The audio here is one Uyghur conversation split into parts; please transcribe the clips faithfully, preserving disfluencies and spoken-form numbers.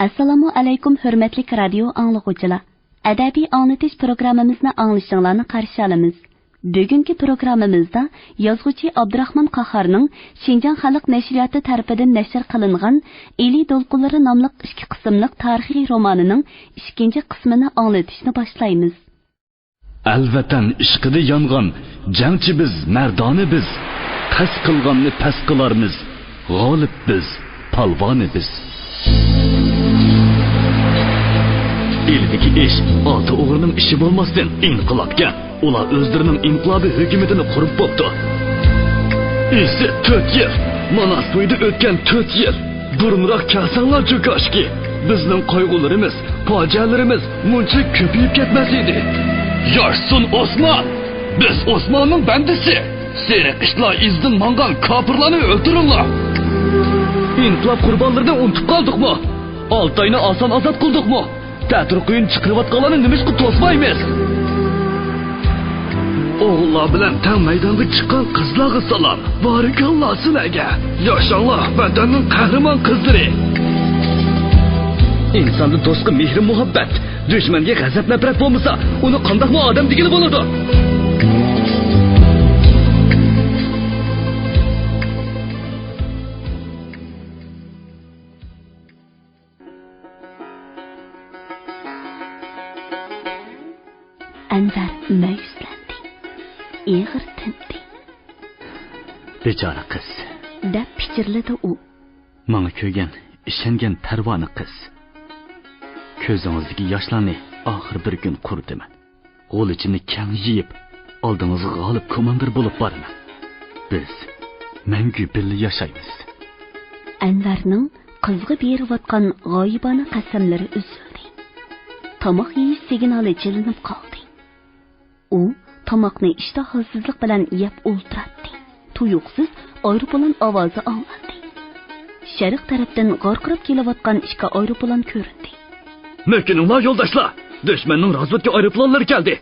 ئەسسالامۇ ئەلەيكۇم، ھۆرمەتلىك رادىيو ئاڭلىغۇچىلار! ئەدەبىي ئاڭلىتىش پروگراممىمىزنى ئاڭلىشىڭلارنى قارشى ئالىمىز. بۈگۈنكى پروگراممىمىزدا يازغۇچى ئابدۇراخمان قاھارنىڭ شىنجاڭ خەلق نەشرىياتى تەرىپىدىن نەشر قىلىنغان ئىلى دولقۇنلىرى ناملىق ئىككى قىسىملىق تارىخىي رومانىنىڭ ئىككىنچى قىسمىنى ئاڭلىتىشنى باشلايمىز. ئەلۋەتەن ئىشقىدا يانغان جەڭچى بىز، مەردانە بىز. پەس قىلغاننى پەس قىلارمىز، غالىب بىز، پالۋانى بىز. ئىلىدىكى ئىش ئالتە ئوغرىنىڭ ئىشى بولماستىن، ئىنقىلابكەن. ئۇلار ئۆزلىرىنىڭ ئىنقىلابىي ھۆكۈمىتىنى قۇرۇپ بوپتۇ. ئىسسىق تۆت يىل، ماناس بويىدا ئۆتكەن تۆت يىل. بۇرۇنراق كەلسەڭلارچۇ كاشكى، بىزنىڭ قايغۇلىرىمىز، پاجىئەلىرىمىز مۇنچىلىك كۆپىيىپ كەتمەس ئىدى. ياشىسۇن ئوسمان! بىز ئوسماننىڭ بەندىسى! سېرىق ئىتلار ئىزىدىن ماڭغان كاپىرلارنى ئۆلتۈرۈڭلار! ئىنقىلاب قۇربانلىرىنى ئۇنتۇپ قالدۇقمۇ؟ ئالتاينى ئاسان ئازاد قىلدۇقمۇ؟ تەتۈر قۇيۇن چىقىرىۋاتقانلارنى نېمىشقا توسمايمىز؟ ئوغۇللار بىلەن تەڭ مەيدانغا چىققان قىزلارغا سالام. بارىكاللا سىلەرگە! ياشاڭلار، ۋەتەننىڭ قەھرىمان قىزلىرى! ئىنساندا دوستقا مېھرى مۇھەببەت، دۈشمەنگە غەزەپ نەپرەت بولمىسا، ئۇنى قانداقمۇ ئادەم دېگىلى بولىدۇ؟ ئەنۋەر مەيۈسلەندى، ئېغىر تىندى. بىچارە قىز، دەپ پىچىرلىدى ئۇ. ماڭا كۆيگەن، ئىشەنگەن پەرۋانە قىز. كۆزىڭىزدىكى ياشلارنى ئاخىر بىر كۈن قۇرۇتىمەن. غۇلىچىمنى كەڭ يېيىپ، ئالدىڭىزغا غالىب كوماندىر بولۇپ بارىمەن. بىز مەڭگۈ بىللە ياشايمىز. ئەنۋەرنىڭ قىزغا بېرىۋاتقان غايىبانە قەسەملىرى ئۈزۈلدى. تاماق يېيىش سىگنالى چېلىنىپ قالدى. ئۇ تاماقنى ئىشتىھاسىزلىق بىلەن يەپ ئولتۇراتتى. تۇيۇقسىز ئايروپىلان ئاۋازى ئاڭلاندى. شەرق تەرەپتىن غارقىراپ كېلىۋاتقان ئىككى ئايروپىلان كۆرۈندى. مۆكۈنۈڭلار يولداشلار! دۈشمەننىڭ رازۋېدكا ئايروپىلانلىرى كەلدى!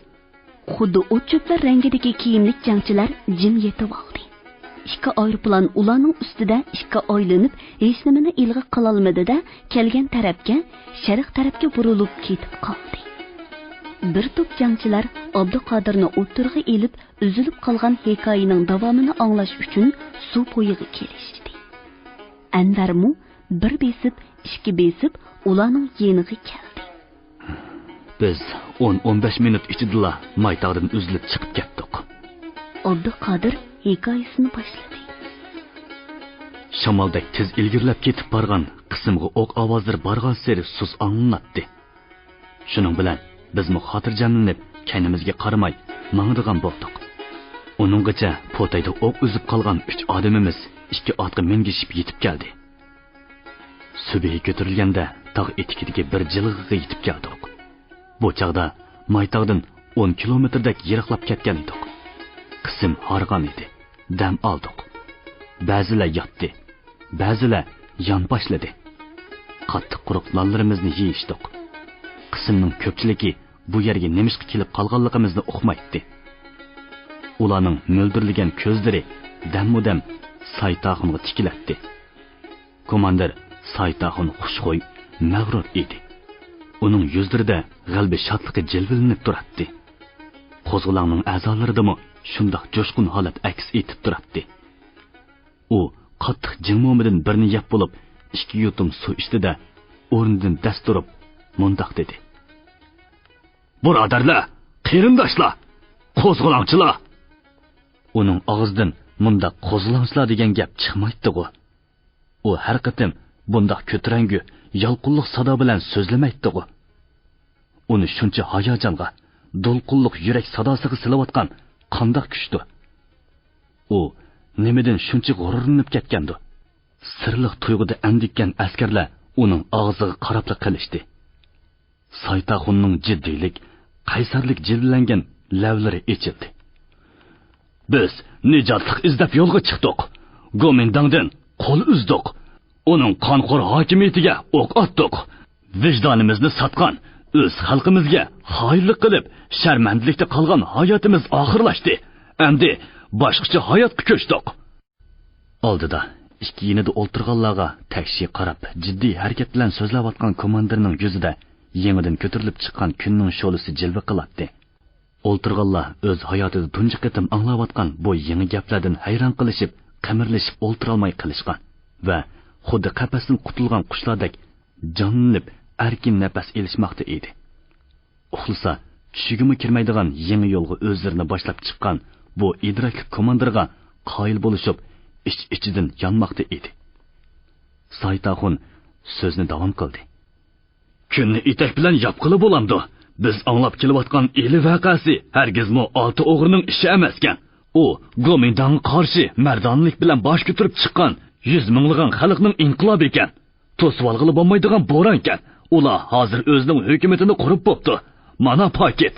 خۇددى ئوت-چۆپلەر رەڭگىدىكى كىيىملىك جەڭچىلەر جىم يېتىۋالدى. ئىككى ئايروپىلان ئۇلارنىڭ ئۈستىدە ئىككى ئايلىنىپ، ھېچنېمىنى ئىلغا قىلالمىدى-دە، كەلگەن تەرەپكە، شەرق تەرەپكە بۇرۇلۇپ كېتىپ قالدى. بىر توپ جەڭچىلەر ئابدۇقادىرنى ئوتتۇرىغا ئېلىپ، ئۈزۈلۈپ قالغان ھېكايىنىڭ داۋامىنى ئاڭلاش ئۈچۈن سۇ بويىغا كېلىشتى. ئەنۋەرمۇ بىر بېسىپ، ئىككى بېسىپ ئۇلارنىڭ يېنىغا كەلدى. بىز ئون، ئون بەش مىنۇت ئىچىدىلا مايتاغدىن ئۈزۈلۈپ چىقىپ كەتتۇق. ئابدۇقادىر ھېكايىسىنى باشلىدى. شامالدەك تېز ئىلگىرىلەپ كېتىپ بارغان قىسىمغا ئوق ئاۋازلىرى بارغانسېرى سۇس ئاڭلىناتتى. شۇنىڭ بىلەن بىزمۇ خاتىرجەملىنىپ، كەينىمىزگە قارىماي ماڭىدىغان بولدۇق. ئۇنىڭغىچە پوتەيدە ئوق ئۈزۈپ قالغان ئۈچ ئادىمىمىز ئىككى ئاتقا مىنگىشىپ يېتىپ كەلدى. سۈبھى كۆتۈرۈلگەندە تاغ ئېتىكىدىكى بىر جىلغىغا يېتىپ كەلدۇق. بۇ چاغدا مايتاغدىن ئون كىلومېتىردەك يىراقلاپ كەتكەن ئىدۇق. قىسىم ھارغان ئىدى. دەم ئالدۇق. بەزىلەر ياتتى، بەزىلەر يان باشلىدى. قاتتىق قۇرۇق نانلىرىمىزنى يېيىشتۇق. قىسىمنىڭ كۆپچىلىكى بۇ يەرگە نېمىشقا كېلىپ قالغانلىقىمىزنى ئۇقمايتتى. ئۇلارنىڭ مۆلدۈرلىگەن كۆزلىرى دەممۇدەم سايتاخۇنغا تىكىلەتتى. كوماندىر سايتاخۇن خۇشخۇي، مەغرۇر ئىدى. ئۇنىڭ يۈزلىرىدە غەلىبە شادلىقى جىلۋىلىنىپ تۇراتتى. قوزغىلاڭنىڭ ئەزالىرىدىمۇ شۇنداق جۇشقۇن ھالەت ئەكس ئېتىپ تۇراتتى. ئۇ قاتتىق جىڭ مومىدىن بىرنى يەپ بولۇپ، ئىككى يۇتۇم سۇ ئىچتى-دە، ئورنىدىن دەس تۇرۇپ، مۇنداق دېدى: بۇرادەرلەر، قېرىنداشلار، قوزغىلاڭچىلار! ئۇنىڭ ئاغزىدىن مۇنداق قوزغىلاڭچىلار دېگەن گەپ چىقمايتتىغۇ. ئۇ ھەر قېتىم بۇنداق كۆتۈرەڭگۈ، يالقۇنلۇق سادا بىلەن سۆزلىمەيتتىغۇ. ئۇنى شۇنچە ھاياجانغا، دولقۇنلۇق يۈرەك ساداسىغا سېلىۋاتقان قانداق كۈچتۇ؟ ئۇ نېمىدىن شۇنچە غۇرۇرلىنىپ كەتكەندۇ؟ سىرلىق تۇيغۇدا ئەندىككەن ئەسكەرلەر ئۇنىڭ ئاغزىغا قاراپلا قېلىشتى. سايتاخۇننىڭ جىددىيلىك، قەيسەرلىك جىلۋىلەنگەن لەۋلىرى ئېچىلدى. بىز نىجاتلىق ئىزدەپ يولغا چىقتۇق. گومىنداڭدىن قول ئۈزدۇق. ئۇنىڭ قانخور ھاكىمىيىتىگە ئوق ئاتتۇق. ۋىجدانىمىزنى ساتقان، ئۆز خەلقىمىزگە خائىنلىق قىلىپ، شەرمەندىلىكتە قالغان ھاياتىمىز ئاخىرلاشتى. ئەمدى باشقىچە ھاياتقا كۆچتۇق. ئالدىدا ئىككى يېنىدا ئولتۇرغانلارغا تەكشى قاراپ، جىددىي ھەرىكەت بىلەن سۆزلەۋاتقان كوماندىرنىڭ يۈزىدە يېڭىدىن كۆتۈرۈلۈپ چىققان كۈننىڭ شولىسى جىلۋە قىلاتتى. ئولتۇرغانلار ئۆز ھاياتىدا تۇنجى قېتىم ئاڭلاۋاتقان بۇ يېڭى گەپلەردىن ھەيران قېلىشىپ، قىمىرلىشىپ ئولتۇرالماي قېلىشقان ۋە خۇددى قەپەستىن قۇتۇلغان قۇشلاردەك جانلىنىپ، ئەركىن نەپەس ئېلىشماقتا ئىدى. ئۇخلىسا، چۈشىگىمۇ كىرمەيدىغان يېڭى يولغا ئۆزلىرىنى باشلاپ چىققان بۇ ئىدراكلىق كوماندىرغا قايىل بولۇشۇپ، ئىچ-ئىچىدىن يانماقتا ئىدى. سايىت ئاخۇن سۆزنى داۋام قىلدى. كۈننى ئېتەك بىلەن ياپقىلى بولامدۇ؟ بىز ئاڭلاپ كېلىۋاتقان ئىلى ۋەقەسى ھەرگىزمۇ ئالتە ئوغرىنىڭ ئىشى ئەمەسكەن. ئۇ گومىنداڭغا قارشى مەردانىلىك بىلەن باش كۆتۈرۈپ چىققان يۈز مىڭلىغان خەلقنىڭ ئىنقىلابى ئىكەن. توسۇۋالغىلى بولمايدىغان بورانكەن. ئۇلار ھازىر ئۆزىنىڭ ھۆكۈمىتىنى قۇرۇپ بوپتۇ. مانا پاكىت،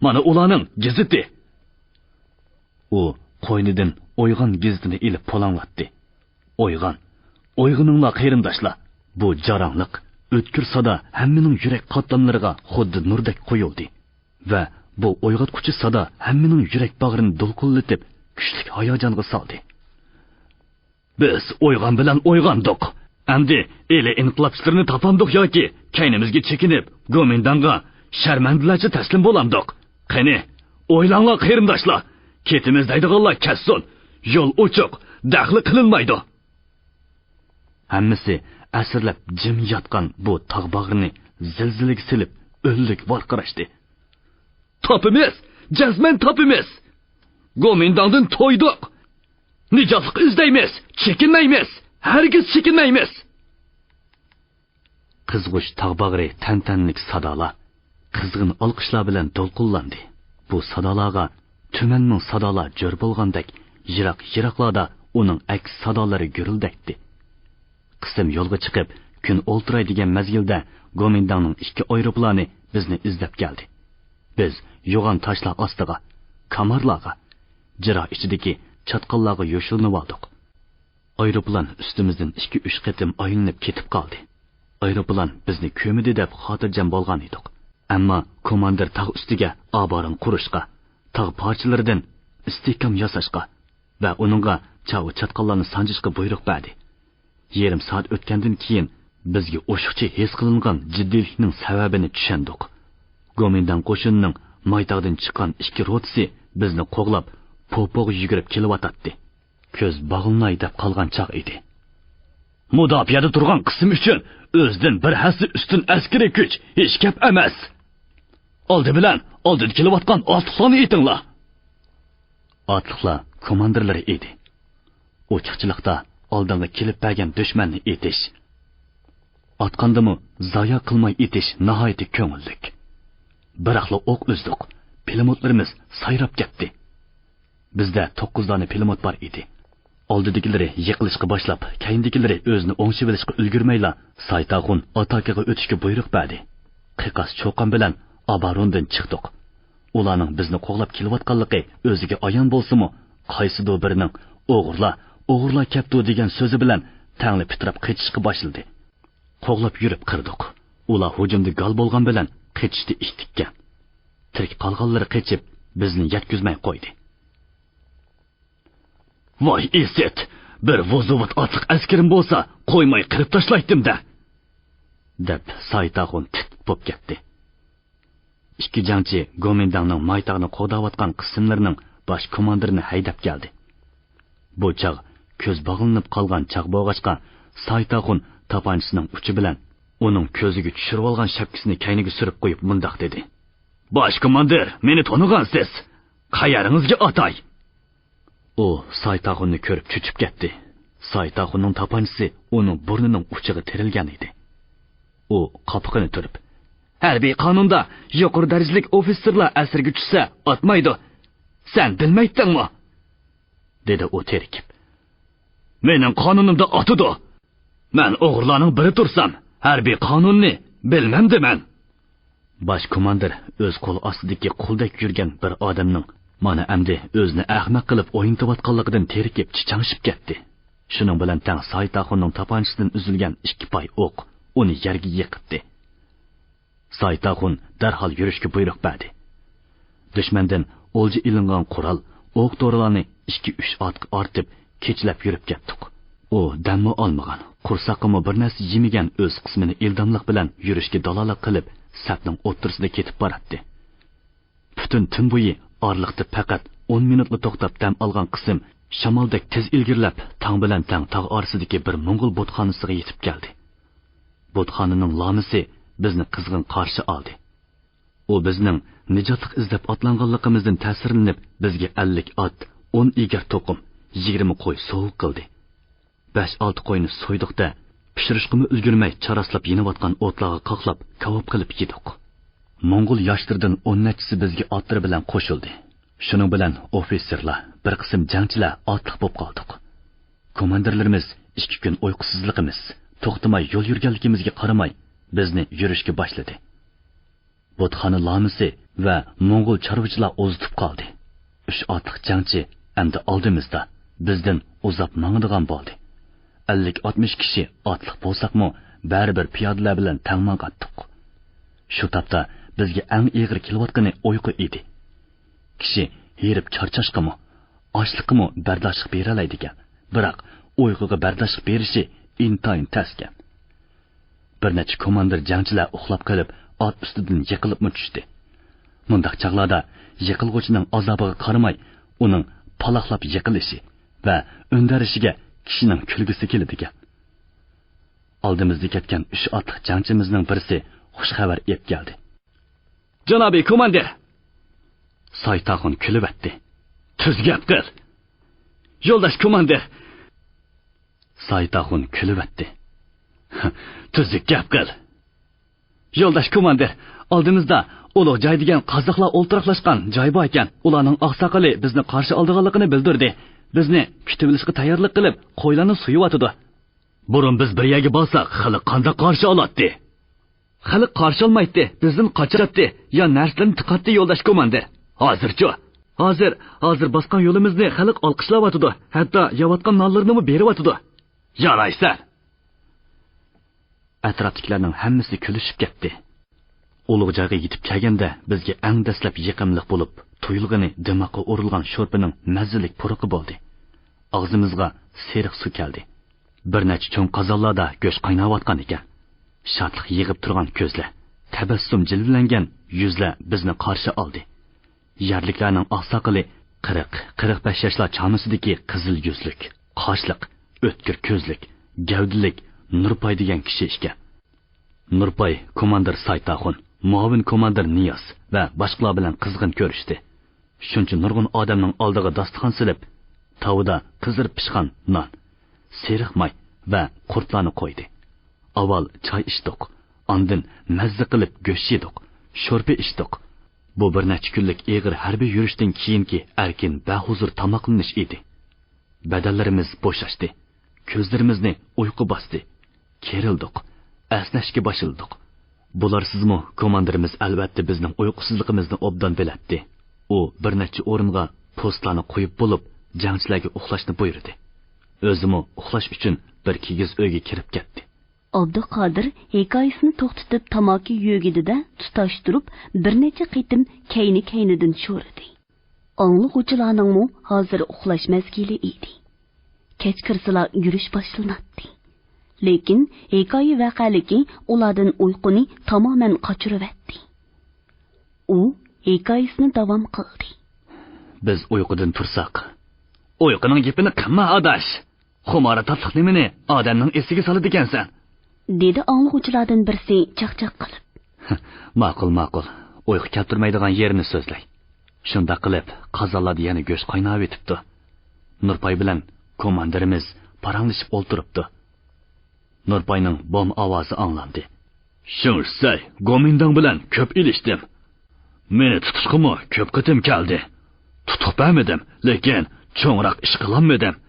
مانا ئۇلارنىڭ گېزىتى. ئۇ قوينىدىن ئويغان گېزىتىنى ئېلىپ پۇلاڭلاتتى. ئويغان، ئويغىنىڭلار قېرىنداشلار. بۇ جاراڭلىق، ئۆتكۈر سادا ھەممىنىڭ يۈرەك قاتلاملىرىغا خۇددى نۇردەك قويۇلدى. ۋە بۇ ئويغاتقۇچى سادا ھەممىنىڭ يۈرەك باغرىنى دولقۇنلىتىپ، كۈچلۈك ھاياجانغا سالدى. بىز ئويغان بىلەن ئويغاندۇق. ئەمدى ئىلى ئىنقىلابچىلىرىنى تاپامدۇق ياكى كەينىمىزگە چېكىنىپ، گومىنداڭغا شەرمەندىلەرچە تەسلىم بولامدۇق؟ قېنى، ئويلاڭلار قېرىنداشلار، كېتىمىز دەيدىغانلار كەتسۇن، يول ئوچۇق، دەخلى قىلىنمايدۇ. ھەممىسى ئەسىرلەپ جىم ياتقان بۇ تاغ باغرىنى زىلزىلىگە سېلىپ، ئۈنلۈك ۋارقىراشتى. تاپىمىز! جەزمەن تاپىمىز! گومىنداڭدىن تويدۇق! نىجاتلىق ئىزدەيمىز! چېكىنمەيمىز! ھەرگىز چېكىنمەيمىز! قىزغۇچ تاغ باغرى تەنتەنىلىك سادالار، قىزغىن ئالقىشلار بىلەن دولقۇنلاندى. بۇ سادالارغا تۈمەن مىڭ سادالار جۆر بولغاندەك، يىراق-يىراقلاردا ئۇنىڭ ئەكس سادالىرى گۈرۈلدەيتتى. قىسىم يولغا چىقىپ، كۈن ئولتۇراي دېگەن مەزگىلدە گومىنداڭنىڭ ئىككى ئايروپىلانى بىزنى ئىزدەپ كەلدى. بىز يوغان تاشلار ئاستىغا، كامارلارغا، جىرا ئىچىدىكى چاتقاللارغا يوشۇرۇنۇۋالدۇق. ئايروپىلان ئۈستىمىزدىن ئىككى-ئۈچ قېتىم ئايلىنىپ كېتىپ قالدى. ئايروپىلان بىزنى كۆرمىدى دەپ خاتىرجەم بولغان ئىدۇق. ئەمما كوماندىر تاغ ئۈستىگە ئابارىن قۇرۇشقا، تاغ پارچىلىرىدىن ئىستىھكام ياساشقا ۋە ئۇنىڭغا چاۋا چاتقاللارنى سانجىشقا بۇيرۇق بەردى. يېرىم سائەت ئۆتكەندىن كېيىن، بىزگە ئوشۇقچە ھېس قىلىنغان جىددىيلىكنىڭ سەۋەبىنى چۈشەندۇق. گومىنداڭ قوشۇنىنىڭ مايتاغدىن چىققان ئىككى روتىسى بىزنى قوغلاپ، پوپوغا يۈگۈرۈپ كېلىۋاتاتتى. كۆز باغلىناي دەپ قالغان چاغ ئىدى. مۇداپىئەدە تۇرغان قىسىم ئۈچۈن ئۆزىدىن بىر ھەسسە ئۈستۈن ئەسكىرىي كۈچ ھېچ گەپ ئەمەس. ئالدى بىلەن ئالدىدا كېلىۋاتقان ئاتلىقلارنى ئېتىڭلار. ئاتلىقلار كوماندىرلىرى ئىدى. ئوچۇقچىلىقتا ئالدىڭغا كېلىپ بەرگەن دۈشمەننى ئېتىش، ئاتقاندىمۇ زايا قىلماي ئېتىش ناھايىتى كۆڭۈللۈك. بىراقلا ئوق ئۈزدۇق، پىلىموتلىرىمىز سايراپ كەتتى. بىزدە توققۇز دانە پىلىموت بار ئىدى. ئالدىدىكىلىرى يىقىلىشقا باشلاپ، كەينىدىكىلىرى ئۆزىنى ئوڭشىۋېلىشقا ئۈلگۈرمەيلا، سايتاخۇن ئاتاكىغا ئۆتۈشكە بۇيرۇق بەردى. قىقاس چوقان بىلەن ئاباروندىن چىقتۇق. ئۇلارنىڭ بىزنى قوغلاپ كېلىۋاتقانلىقى ئۆزىگە ئايان بولسىمۇ، قايسىدۇر بىرىنىڭ «ئوغرىلار، ئوغرىلار كەپتۇ» دېگەن سۆزى بىلەن تەڭلا پىتىراپ قېچىشقا باشلىدى. قوغلاپ يۈرۈپ قىردۇق. ئۇلار ھۇجۇمدا گال بولغان بىلەن قېچىشتا ئىتتىككەن. تىرىك قالغانلىرى قېچىپ، بىزنى يەتكۈزمەي قويدى. ۋاي ئىسىت! بىر ۋوزۇۋۇت ئاتلىق ئەسكىرىم بولسا، قويماي قىرىپ تاشلايتتىم-دە! دەپ، سايىتاخۇن تىت بوپ كەتتى. ئىككى جەڭچى گومىنداڭنىڭ مايتاغنى قوغداۋاتقان قىسىملىرىنىڭ باش كوماندىرىنى ھەيدەپ كەلدى. بۇ چاغ كۆز باغلىنىپ قالغان چاغ بولغاچقا، سايىتاخۇن تاپانچىسىنىڭ ئۇچى بىلەن ئۇنىڭ كۆزىگە چۈشۈرۈۋالغان شەپكىسىنى كەينىگە سۈرۈپ قويۇپ مۇنداق دېدى: باش كوماندىر، مېنى تونۇغانسىز؟ قەيەرىڭىزگە ئاتاي؟ ئۇ سايىتاخۇننى كۆرۈپ چۆچۈپ كەتتى. سايىتاخۇننىڭ تاپانچىسى ئۇنىڭ بۇرنىنىڭ ئۇچىغا تىرىلگەن ئىدى. ئۇ قاپىقىنى تۈرۈپ، ھەربىي قانۇندا يۇقىرى دەرىجىلىك ئوفىتسېرلار ئەسىرگە چۈشسە ئاتمايدۇ. سەن بىلمەيتتىڭمۇ؟ دېدى ئۇ تېرىكىپ. مېنىڭ قانۇنۇمدا ئاتىدۇ. مەن ئوغرىلارنىڭ بىرى تۇرسام، ھەربىي قانۇننى بىلمەمدىمەن؟ باش كوماندىر ئۆز قول ئاستىدىكى قۇلدەك يۈرگەن بىر ئادەمنىڭ مانا ئەمدى ئۆزىنى ئەخمەق قىلىپ ئوينىتىۋاتقانلىقىدىن تېرىكىپ چىچاڭشىپ كەتتى. شۇنىڭ بىلەن تەڭ سايىتاخۇننىڭ تاپانچىسىدىن ئۈزۈلگەن ئىككى پاي ئوق ئۇنى يەرگە يىقىتتى. سايىتاخۇن دەرھال يۈرۈشكە بۇيرۇق بەردى. دۈشمەندىن ئولجا ئېلىنغان قورال، ئوق-دورىلارنى ئىككى-ئۈچ ئاتقا ئارتىپ، كېچىلەپ يۈرۈپ كەتتۇق. ئۇ دەممۇ ئالمىغان، قورساققىمۇ بىر نەرسە يېمىگەن ئۆز قىسمىنى ئىلداملىق بىلەن يۈرۈشكە دالالەت قىلىپ، سەپنىڭ ئوتتۇرىسىدا كېتىپ باراتتى. پۈتۈن تۈن بويى ئارىلىقتا پەقەت ئون مىنۇتلا توختاپ دەم ئالغان قىسىم شامالدەك تېز ئىلگىرىلەپ، تاڭ بىلەن تەڭ تاغ ئارىسىدىكى بىر موڭغۇل بۇتخانىسىغا يېتىپ كەلدى. بۇتخانىنىڭ لامىسى بىزنى قىزغىن قارشى ئالدى. ئۇ بىزنىڭ نىجاتلىق ئىزدەپ ئاتلانغانلىقىمىزدىن تەسىرلىنىپ، بىزگە ئەللىك ئات، ئون ئېگەر توقۇم، يىگىرمە قوي سوۋغا قىلدى. بەش-ئالتە قوينى سويدۇق-دە، پىشۇرۇشقىمۇ ئۈلگۈرمەي، چاراسلاپ يېنىۋاتقان ئوتلارغا قاقلاپ، كاۋاپ قىلىپ يېدۇق. موڭغۇل ياشلىرىدىن ئون نەچچىسى بىزگە ئاتلىرى بىلەن قوشۇلدى. شۇنىڭ بىلەن ئوفىتسېرلار، بىر قىسىم جەڭچىلەر ئاتلىق بولۇپ قالدۇق. كوماندىرلىرىمىز ئىككى كۈن ئۇيقۇسىزلىقىمىز، توختىماي يول يۈرگەنلىكىمىزگە قارىماي، بىزنى يۈرۈشكە باشلىدى. بۇتخانا لامىسى ۋە موڭغۇل چارۋىچىلار ئۇزىتىپ قالدى. ئۈچ ئاتلىق جەڭچى ئەمدى ئالدىمىزدا، بىزدىن ئۇزاپ ماڭىدىغان بولدى. ئەللىك-ئاتمىش كىشى ئاتلىق بولساقمۇ، بەرىبىر پىيادىلەر بىلەن تەڭ ماڭاتتۇق. شۇ تاپتا بىزگە ئەڭ ئېغىر كېلىۋاتقىنى ئۇيقۇ ئىدى. كىشى ھېرىپ چارچاشقىمۇ، ئاچلىققىمۇ بەرداشلىق بېرەلەيدىكەن، بىراق ئۇيقۇغا بەرداشلىق بېرىشى ئىنتايىن تەسكەن. بىر نەچچە كوماندىر جەڭچىلەر ئۇخلاپ قېلىپ، ئات ئۈستىدىن يىقىلىپمۇ چۈشتى. مۇنداق چاغلاردا يىقىلغۇچىنىڭ ئازابىغا قارىماي، ئۇنىڭ پالاقلاپ يىقىلىشى ۋە ئۈندەرىشىگە كىشىنىڭ كۈلگۈسى كېلىدىكەن. ئالدىمىزدا كەتكەن ئۈچ ئاتلىق جەڭچىمىزنىڭ بىرسى خۇش خەۋەر ئېلىپ كەلدى. جانابىي كوماندىر! سايتاخۇن كۈلۈۋەتتى. تۈز گەپ قىل! يولداش كوماندىر! سايتاخۇن كۈلۈۋەتتى. تۈزۈك گەپ قىل! يولداش كوماندىر، ئالدىمىزدا ئۇلۇغ جاي دېگەن قازاقلار ئولتۇراقلاشقان جاي بار ئىكەن. ئۇلارنىڭ ئاقساقىلى بىزنى قارشى ئالىدىغانلىقىنى بىلدۈردى. بىزنى كۈتۈۋېلىشقا تەييارلىق قىلىپ، قويلارنى سويۇۋاتىدۇ. بۇرۇن بىز بىر يەرگە بارساق، خەلق قانداق قارشى ئالاتتى؟ خەلق قارشى ئالمايتتى، بىزدىن قاچاتتى، يا نەرسىلەرنى تىقاتتى، يولداش كوماندىر. ھازىرچۇ؟ ھازىر، ھازىر باسقان يولىمىزنى خەلق ئالقىشلاۋاتىدۇ، ھەتتا يەۋاتقان نانلىرىنىمۇ بېرىۋاتىدۇ. يارايسەن! ئەتراپتىكىلەرنىڭ ھەممىسى كۈلۈشۈپ كەتتى. ئۇلۇغ جايغا يېتىپ كەلگەندە، بىزگە ئەڭ دەسلەپ يېقىملىق بولۇپ تۇيۇلغىنى دىماققا ئۇرۇلغان شورپىنىڭ مەززىلىك پۇرىقى بولدى. ئاغزىمىزغا سېرىق سۇ كەلدى. بىر نەچچە چوڭ قازانلاردا گۆش قايناۋاتقان ئىكەن. شادلىق يېغىپ تۇرغان كۆزلەر، تەبەسسۇم جىلۋىلەنگەن يۈزلەر بىزنى قارشى ئالدى. يەرلىكلەرنىڭ ئاقساقىلى قىرىق، قىرىق بەش ياشلار چامىسىدىكى قىزىل يۈزلۈك، قاشلىق، ئۆتكۈر كۆزلۈك، گەۋدىلىك نۇرپاي دېگەن كىشى ئىكەن. نۇرپاي كوماندىر سايتاخۇن، مۇئاۋىن كوماندىر نىياز ۋە باشقىلار بىلەن قىزغىن كۆرۈشتى. شۇنچە نۇرغۇن ئادەمنىڭ ئالدىغا داستىخان سېلىپ، تاۋىدا قىزىرىپ پىشقان نان، سېرىق ماي ۋە قۇرتلارنى قويدى. ئاۋۋال چاي ئىچتۇق، ئاندىن مەززە قىلىپ گۆش يېدۇق، شورپا ئىچتۇق. بۇ بىر نەچچە كۈنلۈك ئېغىر ھەربىي يۈرۈشتىن كېيىنكى ئەركىن، بەھۇزۇر تاماقلىنىش ئىدى. بەدەنلىرىمىز بوشاشتى، كۆزلىرىمىزنى ئۇيقۇ باستى. كېرىلدۇق، ئەسنەشكە باشلىدۇق. بۇلارسىزمۇ كوماندىرىمىز ئەلۋەتتە بىزنىڭ ئۇيقۇسىزلىقىمىزنى ئوبدان بىلەتتى. ئۇ بىر نەچچە ئورۇنغا پوستلارنى قويۇپ بولۇپ، جەڭچىلەرگە ئۇخلاشنى بۇيرۇدى. ئۆزىمۇ ئۇخلاش ئۈچۈن بىر كىگىز ئۆيگە كىرىپ كەتتى. ئابدۇقادىر ھېكايىسىنى توختىتىپ تاماكا يۆگىدى-دە، تۇتاشتۇرۇپ بىر نەچچە قېتىم كەينى-كەينىدىن شورىدى. ئاڭلىغۇچىلارنىڭمۇ ھازىر ئۇخلاش مەزگىلى ئىدى. كەچ كىرسىلا يۈرۈش باشلىناتتى. لېكىن ھېكايە ۋەقەلىكى ئۇلاردىن ئۇيقۇنى تامامەن قاچۇرۇۋەتتى. ئۇ ھېكايىسىنى داۋام قىلدى. بىز ئۇيقۇدىن تۇرساق. ئۇيقۇنىڭ گېپىنى قىلما، ئاداش! خۇمارە تاتلىق نېمىنى ئادەمنىڭ ئېسىگە سالىدىكەنسەن؟ دېدى ئاڭلىغۇچىلاردىن بىرسى چاقچاق قىلىپ. ماقۇل، ماقۇل. ئۇيقۇ كەلتۈرمەيدىغان يېرىنى سۆزلەي. شۇنداق قىلىپ، قازانلاردا يەنە گۆش قايناۋېتىپتۇ. نۇرپاي بىلەن كوماندىرىمىز پاراڭلىشىپ ئولتۇرۇپتۇ. نۇرپاينىڭ بوم ئاۋازى ئاڭلاندى. شىڭشىسەي، گومىنداڭ بىلەن كۆپ ئېلىشتىم. مېنى تۇتۇشقىمۇ كۆپ قېتىم كەلدى. تۇتۇق بەرمىدىم، لېكىن چوڭراق ئىش قىلالمىدىم.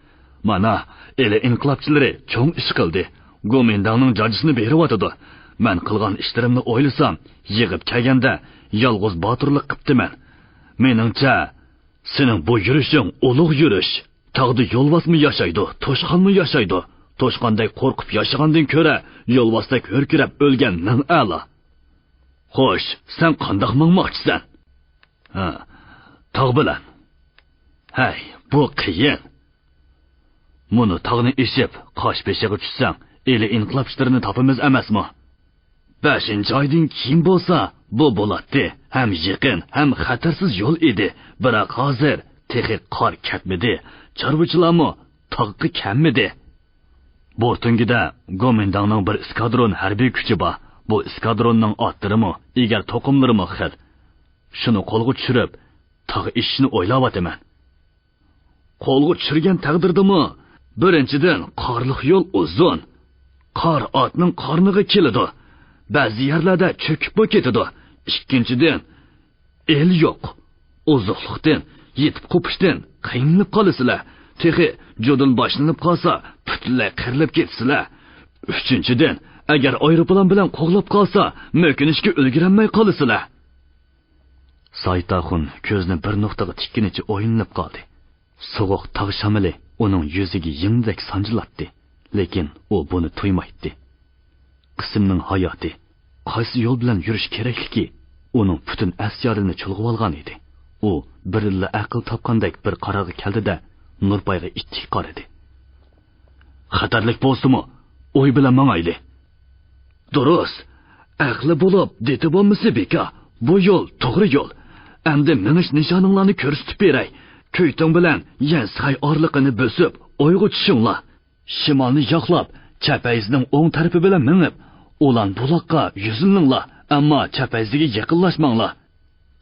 مانا، ئىلى ئىنقىلابچىلىرى چوڭ ئىش قىلدى. گومىنداڭنىڭ جاجىسىنى بېرىۋاتىدۇ. مەن قىلغان ئىشلىرىمنى ئويلىسام، يىغىپ كەلگەندە يالغۇز باتۇرلۇق قىپتىمەن. مېنىڭچە، سېنىڭ بۇ يۈرۈشۈڭ ئۇلۇغ يۈرۈش. تاغدا يولۋاسمۇ ياشايدۇ، توشقانمۇ ياشايدۇ. توشقاندەك قورقۇپ ياشىغاندىن كۆرە، يولۋاستەك ھۆركىرەپ ئۆلگەن مىڭ ئەلا. خوش، سەن قانداق ماڭماقچىسەن؟ ھە، تاغ بىلەن. ھەي، بۇ قىيىن. مۇنۇ تاغنى ئېشىپ، قاش بېشىغا چۈشسەڭ، ئىلى ئىنقىلابچىلىرىنى تاپىمىز ئەمەسمۇ؟ بەشىنچى ئايدىن كېيىن بولسا، بۇ بولاتتى ھەم يېقىن، ھەم خەتەرسىز يول ئىدى. بىراق ھازىر تېخى قار كەتمىدى، چارۋىچىلارمۇ تاغقا كەلمىدى. بورتۈنگىدە گومىنداڭنىڭ بىر ئېسكادرون ھەربىي كۈچى بار. بۇ ئېسكادروننىڭ ئاتلىرىمۇ، ئېگەر توقۇملىرىمۇ خىل. شۇنى قولغا چۈشۈرۈپ، تاغ ئېشىشنى ئويلاۋاتىمەن. قولغا چۈشۈرگەن تەقدىردىمۇ، بىرىنچىدىن، قارلىق يول ئۇزۇن. قار ئاتنىڭ قارنىغا كېلىدۇ. بەزى يەرلەردە چۆكۈپمۇ كېتىدۇ. ئىككىنچىدىن، ئېل يوق. ئوزۇقلۇقتىن، يېتىپ قوپۇشتىن قىينىلىپ قالىسىلەر. تېخى جۇدۇن باشلىنىپ قالسا، پۈتۈنلەي قىرىلىپ كېتىسىلەر. ئۈچىنچىدىن، ئەگەر ئايروپىلان بىلەن قوغلاپ قالسا، مۆكۈنۈشكە ئۈلگۈرەلمەي قالىسىلەر. سايتاخۇن كۆزىنى بىر نۇقتىغا تىككىنىچە ئويلىنىپ قالدى. سوغۇق تاغ شامىلى ئۇنىڭ يۈزىگە يىڭنىدەك سانجىلاتتى، لېكىن ئۇ بۇنى تۇيمايتتى. قىسىمنىڭ ھاياتى، قايسى يول بىلەن يۈرۈش كېرەكلىكى ئۇنىڭ پۈتۈن ئەس-يادىنى چۇلغىۋالغان ئىدى. ئۇ بىردىنلا ئەقىل تاپقاندەك بىر قارارغا كەلدى-دە، نۇرپايغا ئىتتىك قارىدى. خەتەرلىك بولسىمۇ، ئوي بىلەن ماڭايلى. دۇرۇس. ئەقلى بولۇپ، دىتى بولمىسا بىكار. بۇ يول توغرا يول. ئەمدى مېڭىش نىشانىڭلارنى كۆرسىتىپ بېرەي. كۈيتۇڭ بىلەن يەنسىخەي ئارىلىقىنى بۆسۈپ، ئويغا چۈشۈڭلار. شىمالنى ياقلاپ، چەپەيزىنىڭ ئوڭ تەرىپى بىلەن مېڭىپ، ئۇلان بۇلاققا يۈزلىنىڭلار، ئەمما چەپەيزىگە يېقىنلاشماڭلار.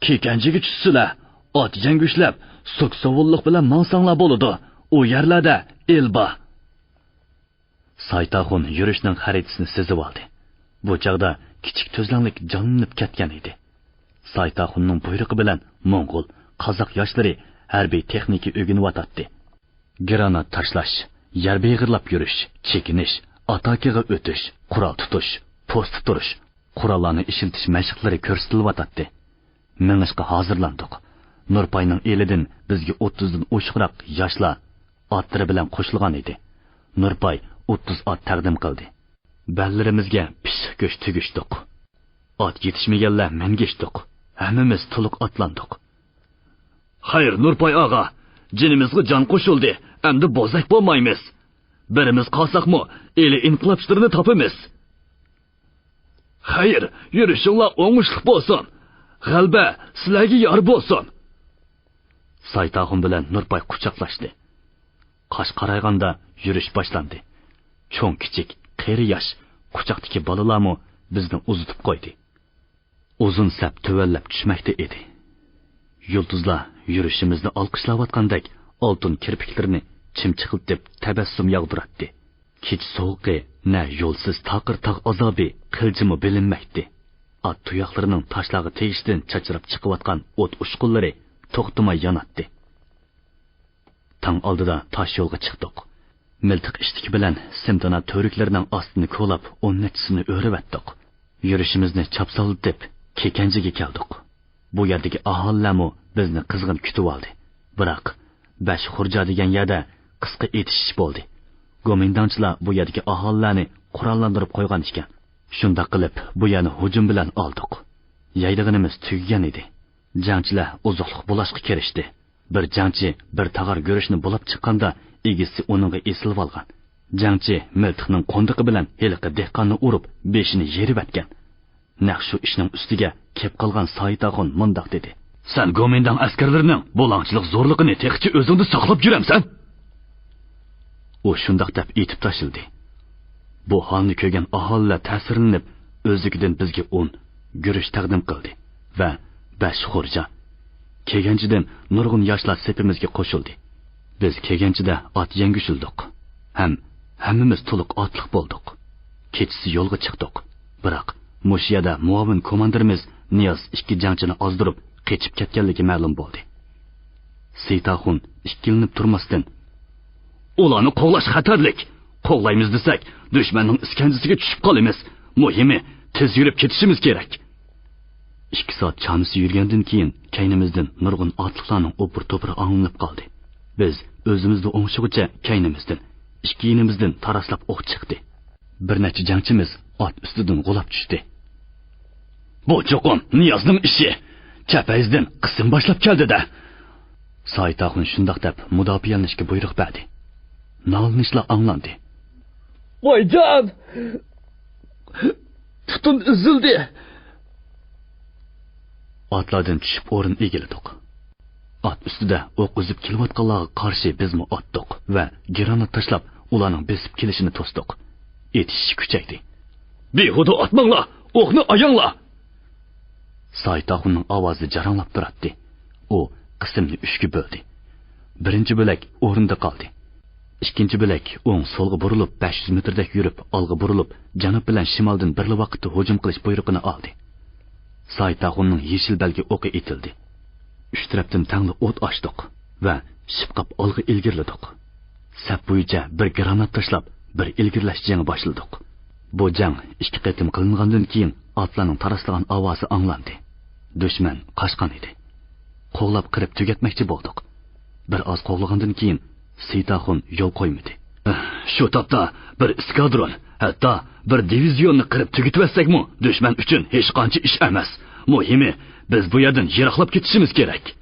كېكەنجىگە چۈشسىلە، ئات يەڭگۈشلەپ، سۇك-سوۋۇنلۇق بىلەن ماڭساڭلار بولىدۇ. ئۇ يەرلەردە ئېل بار. سايتاخۇن يۈرۈشنىڭ خەرىتىسىنى سىزىۋالدى. بۇ چاغدا كىچىك تۈزلەڭلىك جانلىنىپ كەتكەن ئىدى. سايتاخۇننىڭ بۇيرۇقى بىلەن موڭغۇل، قازاق ياشلىرى ھەربىي تېخنىكا ئۆگىنىۋاتاتتى. گرانات تاشلاش، يەر بېغىرلاپ يۈرۈش، چېكىنىش، ئاتاكىغا ئۆتۈش، قورال تۇتۇش، پوستتا تۇرۇش، قوراللارنى ئىشلىتىش مەشىقلىرى كۆرسىتىلىۋاتاتتى. مېڭىشقا ھازىرلاندۇق. نۇرپاينىڭ ئېلىدىن بىزگە ئوتتۇزدىن ئوشۇقراق ياشلار ئاتلىرى بىلەن قوشۇلغان ئىدى. نۇرپاي ئوتتۇز ئات تەقدىم قىلدى. بەللىرىمىزگە پىششىق گۆش تۈگۈشتۇق. ئات يېتىشمىگەنلەر مىنگەشتۇق. ھەممىمىز تولۇق ئاتلاندۇق. خەير، نۇرپاي ئاغا، جېنىمىزغا جان قوشۇلدى. ئەمدى بوزەك بولمايمىز. بىرىمىز قالساقمۇ، ئىلى ئىنقىلابچىلىرىنى تاپىمىز. خەير، يۈرۈشۈڭلار ئوڭۇشلۇق بولسۇن. غەلىبە سىلەرگە يار بولسۇن. سايتاخۇن بىلەن نۇرپاي قۇچاقلاشتى. قاش قارايغاندا يۈرۈش باشلاندى. چوڭ-كىچىك، قېرى-ياش، قۇچاقتىكى بالىلارمۇ بىزنى ئۇزىتىپ قويدى. ئۇزۇن سەپ تۆۋەنلەپ چۈشمەكتە ئىدى. يۇلتۇزلار يۈرۈشىمىزنى ئالقىشلاۋاتقاندەك ئالتۇن كىرپىكلىرىنى چىمچىقلىتىپ تەبەسسۇم ياغدۇراتتى. كېچە سوغۇقى، نە يولسىز تاقىر تاغ ئازابى قىلچىمۇ بىلىنمەيتتى. ئات تۇياقلىرىنىڭ تاشلارغا تېگىشىدىن چاچراپ چىقىۋاتقان ئوت ئۇچقۇنلىرى توختىماي ياناتتى. تاڭ ئالدىدا تاش يولغا چىقتۇق. مىلتىق ئىشتىكى بىلەن سىمتىنا تۈۋرۈكلىرىنىڭ ئاستىنى كولاپ، ئون نەچچىسىنى ئۆرۈۋەتتۇق. يۈرۈشىمىزنى چاپسانلىتىپ، كېكەنجىگە كەلدۇق. بۇ يەردىكى ئاھالىلەرمۇ بىزنى قىزغىن كۈتۈۋالدى. بىراق، بەش خۇرجا دېگەن يەردە قىسقا ئېتىشىش بولدى. گومىنداڭچىلار بۇ يەردىكى ئاھالىلەرنى قوراللاندۇرۇپ قويغان ئىكەن. شۇنداق قىلىپ، بۇ يەرنى ھۇجۇم بىلەن ئالدۇق. يەيدىغىنىمىز تۈگىگەن ئىدى. جەڭچىلەر ئوزۇقلۇق بۇلاشقا كىرىشتى. بىر جەڭچى بىر تاغار گۈرۈچنى بۇلاپ چىققاندا، ئىگىسى ئۇنىڭغا ئېسىلىۋالغان. جەڭچى مىلتىقنىڭ قوندىقى بىلەن ھېلىقى دېھقاننى ئۇرۇپ، بېشىنى يېرىۋەتكەن. نەق شۇ ئىشنىڭ ئۈستىگە كەپ قالغان سايىتاخۇن مۇنداق دېدى: سەن گومىنداڭ ئەسكەرلىرىنىڭ بۇلاڭچىلىق زورلۇقىنى تېخىچە ئۆزۈڭدە ساقلاپ يۈرەمسەن؟ ئۇ شۇنداق دەپ ئېتىپ تاشلىدى. بۇ ھالنى كۆرگەن ئاھالىلەر تەسىرلىنىپ، ئۆزلۈكىدىن بىزگە ئۇن، گۈرۈچ تەقدىم قىلدى ۋە بەش خۇرجا، كېگەنچىدىن نۇرغۇن ياشلار سېپىمىزگە قوشۇلدى. بىز كېگەنچىدە ئات يەڭگۈشۈلدۇق ھەم ھەممىمىز تولۇق ئاتلىق بولدۇق. كېچىسى يولغا چىقتۇق. بىراق، مۇشۇ يەردە مۇئاۋىن كوماندىرىمىز نىياز ئىككى جەڭچىنى ئازدۇرۇپ، قېچىپ كەتكەنلىكى مەلۇم بولدى. سېيتاخۇن ئىككىلىنىپ تۇرماستىن: ئۇلارنى قوغلاش خەتەرلىك. قوغلايمىز دېسەك، دۈشمەننىڭ ئىسكەنجىسىگە چۈشۈپ قالىمىز. مۇھىمى، تېز يۈرۈپ كېتىشىمىز كېرەك. ئىككى سائەت چامىسى يۈرگەندىن كېيىن، كەينىمىزدىن نۇرغۇن ئاتلىقلارنىڭ ئوپۇر-توپۇرى ئاڭلىنىپ قالدى. بىز ئۆزىمىزنى ئوڭشىغۇچە كەينىمىزدىن، ئىككى يېنىمىزدىن تاراسلاپ ئوق چىقتى. بىر نەچچە جەڭچىمىز ئات ئۈستىدىن غۇلاپ چۈشتى. بۇ چوقۇم نىيازنىڭ ئىشى. چەپەيزدىن قىسىم باشلاپ كەلدى-دە. سايىتاخۇن شۇنداق دەپ مۇداپىئەلىنىشكە بۇيرۇق بەردى. نالىنىشلار ئاڭلاندى. ۋايجان! تۇتۇن ئۈزۈلدى! ئاتلاردىن چۈشۈپ ئورۇن ئىگىلىدۇق. ئات ئۈستىدە ئوق ئۈزۈپ كېلىۋاتقانلارغا قارشى بىزمۇ ئاتتۇق ۋە گرانات تاشلاپ، ئۇلارنىڭ بېسىپ كېلىشىنى توستۇق. ئېتىشىشى كۈچەيدى. بىھۇدە ئاتماڭلار! ئوقنى ئاياڭلار! سايىت ئاخۇننىڭ ئاۋازى جاراڭلاپ تۇراتتى. ئۇ قىسىمنى ئۈچكە بۆلدى. بىرىنچى بۆلەك ئورنىدا قالدى. ئىككىنچى بۆلەك ئوڭ سولغا بۇرۇلۇپ، بەش يۈز مېتىردەك يۈرۈپ، ئالغا بۇرۇلۇپ، جەنۇب بىلەن شىمالدىن بىرلا ۋاقىتتا ھۇجۇم قىلىش بۇيرۇقىنى ئالدى. سايىت ئاخۇننىڭ يېشىل بەلگە ئوقى ئېتىلدى. ئۈچ تەرەپتىن تەڭلا ئوت ئاچتۇق ۋە شىپقاپ ئالغا ئىلگىرىلىدۇق. سەپ بويىچە بىر گرانات تاشلاپ، بىر ئىلگىرىلەش جېڭى باشلىدۇق. بۇ جەڭ ئىككى قېتىم قىلىنغاندىن كېيىن، ئاتلارنىڭ تاراسلىغان ئاۋازى ئاڭلاندى. دۈشمەن قاچقان ئىدى. قوغلاپ قىرىپ تۈگەتمەكچى بولدۇق. بىر ئاز قوغلىغاندىن كېيىن، سېيىت ئاخۇن يول قويمىدى. شۇ تاپتا بىر ئېسكادرون، ھەتتا بىر دىۋىزىيوننى قىرىپ تۈگىتىۋەتسەكمۇ، دۈشمەن ئۈچۈن ھېچقانچە ئىش ئەمەس. مۇھىمى، بىز بۇ يەردىن يىراقلاپ كېتىشىمىز كېرەك.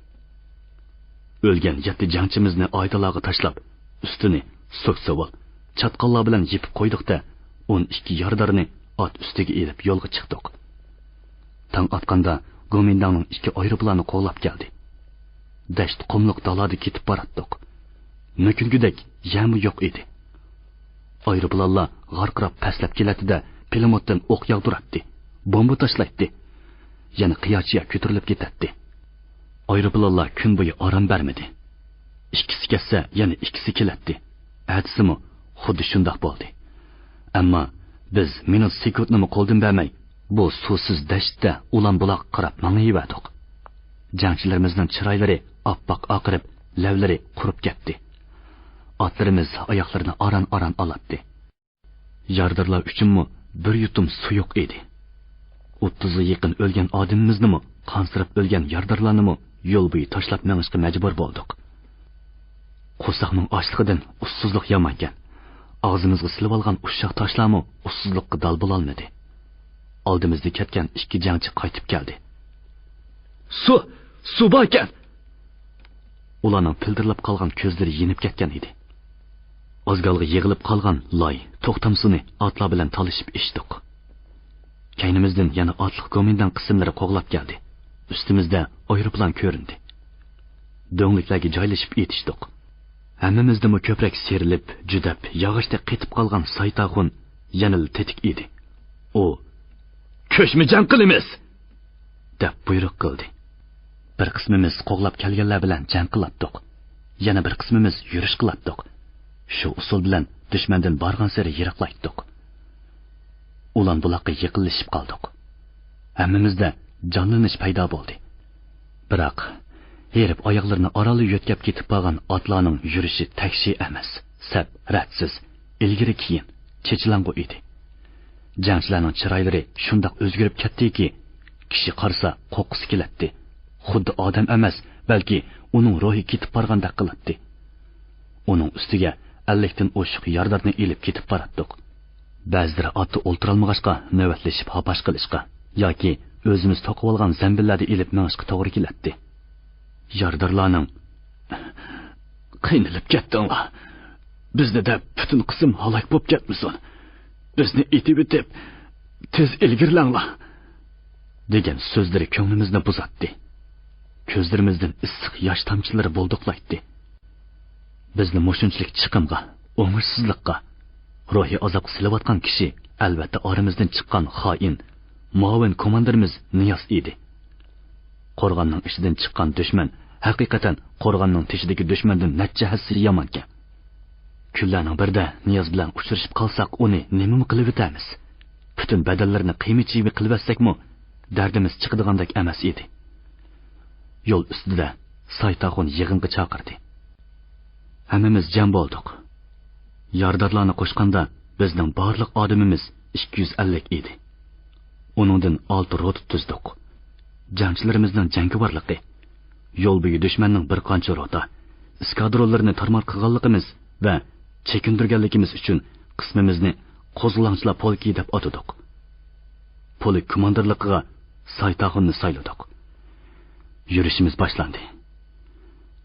ئۆلگەن يەتتە جەڭچىمىزنى ئايدىلارغا تاشلاپ، ئۈستىنى سوك-سوۋۇل، چاتقاللار بىلەن يېپىپ قويدۇق-دە، ئون ئىككى يارىدارنى ئات ئۈستىگە ئېلىپ يولغا چىقتۇق. تاڭ ئاتقاندا گومىنداڭنىڭ ئىككى ئايروپىلانى قوغلاپ كەلدى. دەشت، قۇملۇق دالادا كېتىپ باراتتۇق. مۆكۈنگۈدەك يەرمۇ يوق ئىدى. ئايروپىلانلار غارقىراپ پەسلەپ كېلەتتى-دە، پىلىموتتىن ئوق ياغدۇراتتى، بومبا تاشلايتتى. يەنە قىيا-چىيا كۆتۈرۈلۈپ كېتەتتى. ئايروپىلانلار كۈن بويى ئارام بەرمىدى. ئىككىسى كەتسە، يەنە ئىككىسى كېلەتتى. ئەتىسىمۇ خۇددى شۇنداق بولدى. ئەمما بىز مىنۇت سېكۇنتنىمۇ قولدىن بەرمەي، بۇ سۇسىز دەشتتە ئۇلان بۇلاققا قاراپ ماڭىۋەردۇق. جەڭچىلىرىمىزنىڭ چىرايلىرى ئاپئاق ئاقىرىپ، لەۋلىرى قۇرۇپ كەتتى. ئاتلىرىمىز ئاياقلىرىنى ئاران-ئاران ئالاتتى. يارىدارلار ئۈچۈنمۇ بىر يۇتۇم سۇ يوق ئىدى. ئوتتۇزغا يېقىن ئۆلگەن ئادىمىمىزنىمۇ، قانسىراپ ئۆلگەن يارىدارلارنىمۇ يول بويى تاشلاپ مېڭىشقا مەجبۇر بولدۇق. قورساقنىڭ ئاچلىقىدىن ئۇسسۇزلۇق يامانكەن. ئاغزىمىزغا سېلىۋالغان ئۇششاق تاشلارمۇ ئۇسسۇزلۇققا دال بولالمىدى. ئالدىمىزدا كەتكەن ئىككى جەڭچى قايتىپ كەلدى. سۇ! سۇ باركەن! ئۇلارنىڭ پىلدىرلاپ قالغان كۆزلىرى يېنىپ كەتكەن ئىدى. ئازگالغا يىغىلىپ قالغان لاي، توختام سۇنى ئاتلار بىلەن تالىشىپ ئىچتۇق. كەينىمىزدىن يەنە ئاتلىق گومىنداڭ قىسىملىرى قوغلاپ كەلدى. ئۈستىمىزدە ئايروپىلان كۆرۈندى. دۆڭلۈكلەرگە جايلىشىپ ئېتىشتۇق. ھەممىمىزدىنمۇ كۆپرەك سىيرىلىپ، جۈدەپ، ياغاچتەك قېتىپ قالغان سايىت ئاخۇن يەنىلا تېتىك ئىدى. ئۇ، «كۆچمە جەڭ قىلىمىز!» دەپ بۇيرۇق قىلدى. بىر قىسمىمىز قوغلاپ كەلگەنلەر بىلەن جەڭ قىلاتتۇق. يەنە بىر قىسمىمىز يۈرۈش قىلاتتۇق. شۇ ئۇسۇل بىلەن دۈشمەندىن بارغانسېرى يىراقلايتتۇق. ئۇلان بۇلاققا يېقىنلىشىپ قالدۇق. ھەممىمىزدە جانلىنىش پەيدا بولدى. بىراق، ھېرىپ ئاياغلىرىنى ئارانلا يۆتكەپ كېتىپ بارغان ئاتلارنىڭ يۈرۈشى تەكشى ئەمەس، سەپ رەتسىز، ئىلگىرى-كېيىن، چېچىلاڭغۇ ئىدى. جەڭچىلەرنىڭ چىرايلىرى شۇنداق ئۆزگىرىپ كەتتىكى، كىشى قارىسا قورققۇسى كېلەتتى. خۇددى ئادەم ئەمەس، بەلكى ئۇنىڭ روھى كېتىپ بارغاندەك قىلاتتى. ئۇنىڭ ئۈستىگە ئەللىكتىن ئوشۇق يارىدارنى ئېلىپ كېتىپ باراتتۇق. بەزىلىرى ئاتتا ئولتۇرالمىغاچقا، نۆۋەتلىشىپ ھاپاش قىلىشقا ياكى ئۆزىمىز توقۇۋالغان زەمبىللەردە ئېلىپ مېڭىشقا توغرا كېلەتتى. يارىدارلارنىڭ، «قىينىلىپ كەتتىڭلار، بىزنى دەپ پۈتۈن قىسىم ھالاك بوپ كەتمىسۇن، بىزنى ئېتىۋېتىپ، تېز ئىلگىرىلەڭلار» دېگەن سۆزلىرى كۆڭلىمىزنى بۇزاتتى. كۆزلىرىمىزدىن ئىسسىق ياش تامچىلىرى بۇلدۇقلايتتى. بىزنى مۇشۇنچىلىك چىقىمغا، ئوڭۇشسىزلىققا، روھىي ئازابقا سېلىۋاتقان كىشى، ئەلۋەتتە، ئارىمىزدىن چىققان خائىن، مۇئاۋىن كوماندىرىمىز نىياز ئىدى. قورغاننىڭ ئىچىدىن چىققان دۈشمەن، ھەقىقەتەن، قورغاننىڭ تېشىدىكى دۈشمەندىن نەچچە ھەسسە يامانكەن. كۈنلەرنىڭ بىرىدە نىياز بىلەن ئۇچرىشىپ قالساق، ئۇنى نېمىمۇ قىلىۋېتەرمىز؟ پۈتۈن بەدەنلىرىنى قىيما-چىيما قىلىۋەتسەكمۇ، دەردىمىز چىقىدىغاندەك ئەمەس ئىدى. يول ئۈستىدە سايىت ئاخۇن يىغىنغا چاقىردى. ھەممىمىز جەم بولدۇق. يارىدارلارنى قوشقاندا، بىزنىڭ بارلىق ئادىمىمىز ئىككى يۈز ئەللىك ئىدى. ئۇنىڭدىن ئالتە روتا تۈزدۇق. جەڭچىلىرىمىزنىڭ جەڭگىۋارلىقى، يول بويى دۈشمەننىڭ بىر قانچە روتا، ئېسكادرونلىرىنى تارمار قىلغانلىقىمىز ۋە چېكىندۈرگەنلىكىمىز ئۈچۈن قىسمىمىزنى قوزغىلاڭچىلار پولكى دەپ ئاتىدۇق. پولك كوماندىرلىقىغا سايىت ئاخۇننى سايلىدۇق. يۈرۈشىمىز باشلاندى.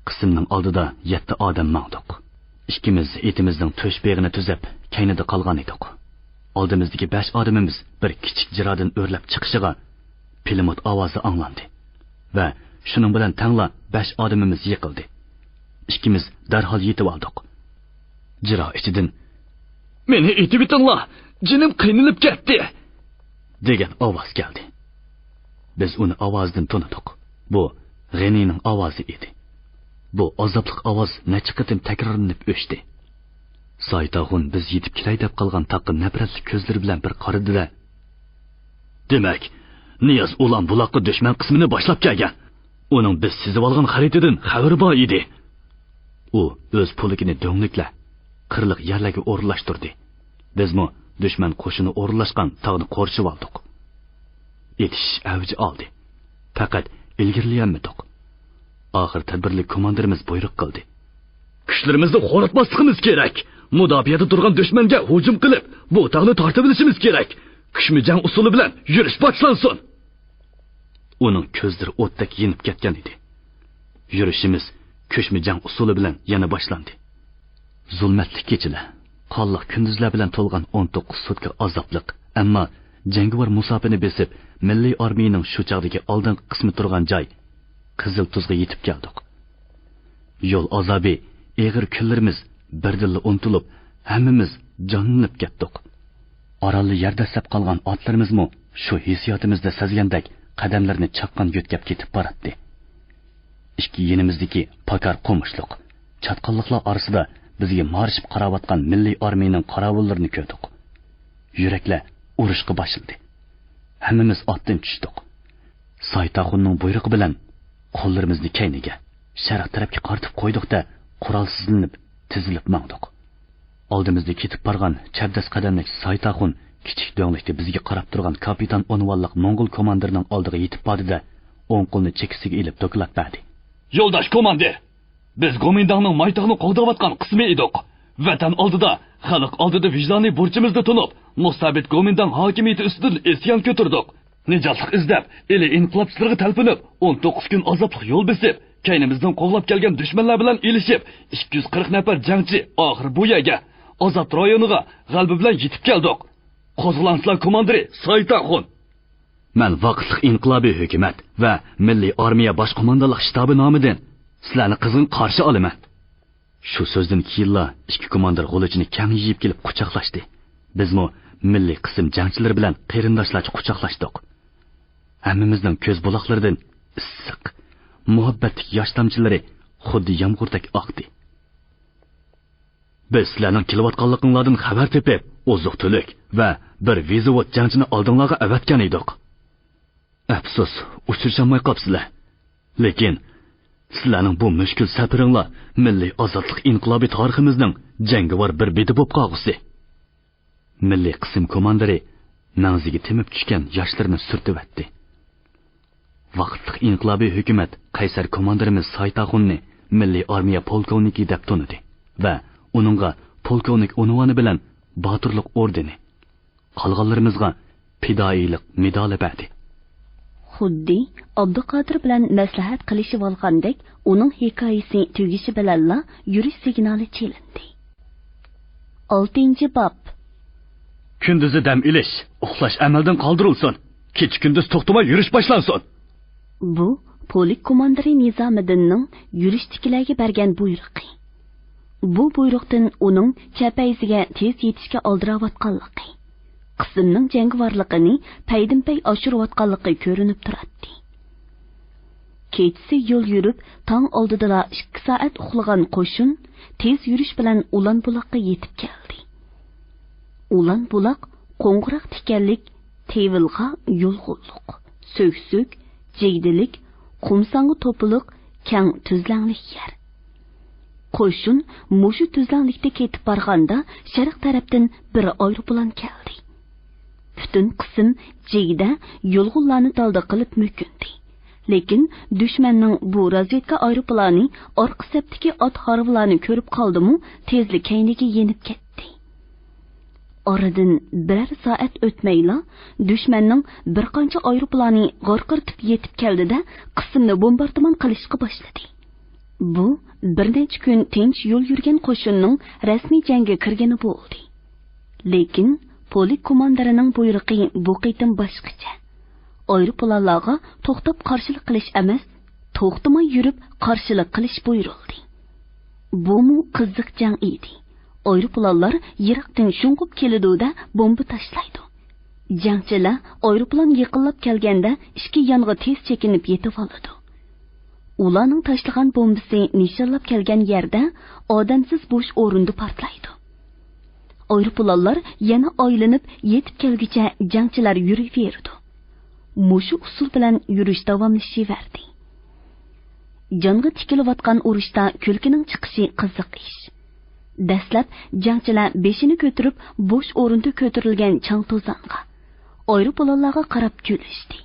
قىسىمنىڭ ئالدىدا يەتتە ئادەم ماڭدۇق. ئىككىمىز ئېتىمىزنىڭ تۆشبېغىنى تۈزەپ، كەينىدە قالغان ئىدۇق. ئالدىمىزدىكى بەش ئادىمىمىز بىر كىچىك جىرادىن ئۆرلەپ چىقىشىغا پىلىموت ئاۋازى ئاڭلاندى ۋە شۇنىڭ بىلەن تەڭلا بەش ئادىمىمىز يىقىلدى. ئىككىمىز دەرھال يېتىۋالدۇق. جىرا ئىچىدىن، «مېنى ئېتىۋېتىڭلار، جېنىم قىينىلىپ كەتتى!» دېگەن ئاۋاز كەلدى. بىز ئۇنى ئاۋازىدىن تونۇدۇق. بۇ غېنىنىڭ ئاۋازى ئىدى. بۇ ئازابلىق ئاۋاز نەچچە قېتىم تەكرارلىنىپ ئۆچتى. سايتاخۇن بىز يېتىپ كېلەي دەپ قالغان تاغقا نەپرەتلىك كۆزلىرى بىلەن بىر قارىدى-دە، «دېمەك، نىياز ئۇلان بۇلاققا دۈشمەن قىسمىنى باشلاپ كەلگەن. ئۇنىڭ بىز سىزىۋالغان خەرىتىدىن خەۋىرى بار ئىدى.» ئۇ ئۆز پولكىنى دۆڭلۈكلەر، قىرلىق يەرلەرگە ئورۇنلاشتۇردى. بىزمۇ دۈشمەن قوشۇنى ئورۇنلاشقان تاغنى قورشىۋالدۇق. ئېتىشىش ئەۋجى ئالدى. پەقەت ئىلگىرىلىيەلمىدۇق. ئاخىر تەدبىرلىك كوماندىرىمىز بۇيرۇق قىلدى. «كۈچلىرىمىزنى خورلاتماسلىقىمىز كېرەك. مۇداپىئەدە تۇرغان دۈشمەنگە ھۇجۇم قىلىپ، بۇ تاغنى تارتىۋېلىشىمىز كېرەك. كۈچمۇ جەڭ ئۇسۇلى بىلەن يۈرۈش باشلانسۇن.» ئۇنىڭ كۆزلىرى ئوتتەك يېنىپ كەتكەن ئىدى. يۈرۈشىمىز كۈچمۇ جەڭ ئۇسۇلى بىلەن يەنە باشلاندى. زۇلمەتلىك كېچىلەر، قانلىق كۈندۈزلەر بىلەن تولغان ئون توققۇز سۇتكا ئازابلىق، ئەمما جەڭگىۋار مۇساپىنى بېسىپ، مىللىي ئارمىيىنىڭ شۇ چاغدىكى ئالدىنقى قىسمى تۇرغان جاي قىزىل تۇزغا يېتىپ كەلدۇق. يول ئازابى، ئېغىر كۈنلىرىمىز بىردىنلا ئۇنتۇلۇپ، ھەممىمىز جانلىنىپ كەتتۇق. ئارانلا يەر دەسسەپ قالغان ئاتلىرىمىزمۇ شۇ ھېسسىياتىمىزدا سەزگەندەك قەدەملىرىنى چاققان يۆتكەپ كېتىپ باراتتى. ئىككى يېنىمىزدىكى پاكار قومۇشلۇق، چاتقاللىقلار ئارىسىدا بىزگە مارىشىپ قاراۋاتقان مىللىي ئارمىيىنىڭ قاراۋۇللىرىنى كۆردۇق. يۈرەكلەر ئۇرۇشقا باشلىدى. ھەممىمىز ئاتتىن چۈشتۇق. سايتاخۇننىڭ بۇيرۇقى بىلەن قوللىرىمىزنى كەينىگە، شەرق تەرەپكە قارىتىپ قويدۇق-دە، قورالسىزلىنىپ، تىزىلىپ ماڭدۇق. ئالدىمىزدا كېتىپ بارغان چەبدەس قەدەملىك سايتاخۇن كىچىك دۆڭلۈكتە بىزگە قاراپ تۇرغان كاپىتان ئۇنۋانلىق موڭغۇل كوماندىرىنىڭ ئالدىغا يېتىپ باردى-دە، ئوڭ قولىنى چېكىسىگە ئېلىپ دوكلات بەردى. يولداش كوماندىر! بىز گومىنداڭنىڭ مايتاغنى قوغداۋاتقان قىسمى ئىدۇق. ۋەتەن ئالدىدا، خەلق ئالدىدا ۋىجدانىي بۇرچىمىزنى تونۇپ، مۇستەبىت گومىنداڭ ھاكىمىيىتى ئۈستىدىن ئىسيان كۆتۈردۇق. نىجاتلىق ئىزدەپ، ئىلى ئىنقىلابچىلىرىغا تەلپۈنۈپ، ئون توققۇز كۈن ئازابلىق يول بېسىپ، كەينىمىزدىن قوغلاپ كەلگەن دۈشمەنلەر بىلەن ئېلىشىپ، ئىككى يۈز قىرىق نەپەر جەڭچى ئاخىر بۇ يەرگە، ئازاد رايونىغا غەلىبە بىلەن يېتىپ كەلدۇق. قوزغىلاڭچىلار كوماندىرى سايتاخۇن. مەن ۋاقىتلىق ئىنقىلابىي ھۆكۈمەت ۋە مىللىي ئارمىيە باش قوماندانلىق شتابى نامىدىن سىلەرنى قىزغىن قارشى ئالىمەن. شۇ سۆزدىن كېيىنلا ئىككى كوماندىر غۇلىچىنى كەڭ يېيىپ كېلىپ قۇچاقلاشتى. بىزمۇ مىللىي قىسىم جەڭچىلىرى بىلەن قېرىنداشلارچە قۇچاقلاشتۇق. ھەممىمىزنىڭ كۆز بۇلاقلىرىدىن ئىسسىق، مۇھەببەتلىك ياش تامچىلىرى خۇددى يامغۇردەك ئاقتى. بىز سىلەرنىڭ كېلىۋاتقانلىقىڭلاردىن خەۋەر تېپىپ، ئوزۇق-تۈلۈك ۋە بىر ۋىزىۋود جەڭچىنى ئالدىڭلارغا ئەۋەتكەن ئىدۇق. ئەپسۇس، ئۇچرىشالماي قاپسىلەر. لېكىن سىلەرنىڭ بۇ مۈشكۈل سەپىرىڭلار مىللىي ئازادلىق ئىنقىلابى تارىخىمىزنىڭ جەڭگىۋار بىر بېتى بولۇپ قالغۇسى. مىللىي قىسىم كوماندىرى مەڭزىگە تېمىپ چۈشكەن ياشلىرىنى سۈرتۈۋەتتى. ۋاقىتلىق ئىنقىلابىي ھۆكۈمەت قەيسەر كوماندىرىمىز سايتاخۇننى مىللىي ئارمىيە پولكوۋنىكى دەپ تونۇدى ۋە ئۇنىڭغا پولكوۋنىك ئۇنۋانى بىلەن باتۇرلۇق ئوردېنى، قالغانلىرىمىزغا پىدائىيلىق مېدالى بەردى. خۇددى ئابدۇقادىر بىلەن مەسلىھەت قىلىشىۋالغاندەك، ئۇنىڭ ھېكايىسى تۈگىشى بىلەنلا يۈرۈش سىگنالى چېلىندى. ئالتىنچى باب. كۈندۈزى دەم ئېلىش، ئۇخلاش ئەمەلدىن قالدۇرۇلسۇن. كېچە-كۈندۈز توختىماي يۈرۈش باشلانسۇن. بۇ پولك كوماندىرى نىزامىدىننىڭ يۈرۈشتىكىلەرگە بەرگەن بۇيرۇقى. بۇ بۇيرۇقتىن ئۇنىڭ چەپەيزىگە تېز يېتىشكە ئالدىراۋاتقانلىقى، قىسىمنىڭ جەڭگىۋارلىقىنى پەيدىنپەي ئاشۇرۇۋاتقانلىقى كۆرۈنۈپ تۇراتتى. كېچىسى يول يۈرۈپ، تاڭ ئالدىدىلا ئىككى سائەت ئۇخلىغان قوشۇن تېز يۈرۈش بىلەن ئۇلان بۇلاققا يېتىپ كەلدى. ئۇلان بۇلاق قوڭغۇراق تىكەنلىك، تېۋىلغا يۇلغۇنلۇق، سۆكسۈك، جىگدىلىك، قۇمساڭغا توپىلىق، كەڭ تۈزلەڭلىك يەر. قوشۇن مۇشۇ تۈزلەڭلىكتە كېتىپ بارغاندا، شەرق تەرەپتىن بىر ئايروپىلان كەلدى. پۈتۈن قىسىم جىگدە، يۇلغۇنلارنى دالدا قىلىپ مۆكۈندى. لېكىن دۈشمەننىڭ بۇ رازۋېدكا ئايروپىلانى ئارقا سەپتىكى ئات ھارۋىلارنى كۆرۈپ قالدىمۇ، تېزلا كەينىگە يېنىپ كەتتى. ئارىدىن بىرەر سائەت ئۆتمەيلا، دۈشمەننىڭ بىر قانچە ئايروپىلانى غارقىرىتىپ يېتىپ كەلدى-دە، قىسىمنى بومباردىمان قىلىشقا باشلىدى. بۇ بىر نەچچە كۈن تىنچ يول يۈرگەن قوشۇننىڭ رەسمىي جەڭگە كىرگىنى بولدى. لېكىن پولك كوماندىرىنىڭ بۇيرۇقى بۇ قېتىم باشقىچە. ئايروپىلانلارغا توختاپ قارشىلىق قىلىش ئەمەس، توختىماي يۈرۈپ قارشىلىق قىلىش بۇيرۇلدى. بۇمۇ قىزىق جەڭ ئىدى. ئايروپىلانلار يىراقتىن شۇڭغۇپ كېلىدۇ-دە، بومبا تاشلايدۇ. جەڭچىلەر ئايروپىلان يېقىنلاپ كەلگەندە ئىككى يانغا تېز چېكىنىپ يېتىۋالىدۇ. ئۇلارنىڭ تاشلىغان بومبىسى نىشانلاپ كەلگەن يەردە ئادەمسىز بوش ئورۇندا پارتلايدۇ. ئايروپىلانلار يەنە ئايلىنىپ يېتىپ كەلگۈچە جەڭچىلەر يۈرۈۋېرىدۇ. مۇشۇ ئۇسۇل بىلەن يۈرۈش داۋاملىشىۋەردى. جانغا تىكىلىۋاتقان ئۇرۇشتا كۈلكىنىڭ چىقىشى قىزىق ئىش. دەسلەپ جەڭچىلەر بېشىنى كۆتۈرۈپ، بوش ئورۇندا كۆتۈرۈلگەن چاڭ-توزانغا، ئايروپىلانلارغا قاراپ كۈلۈشتى.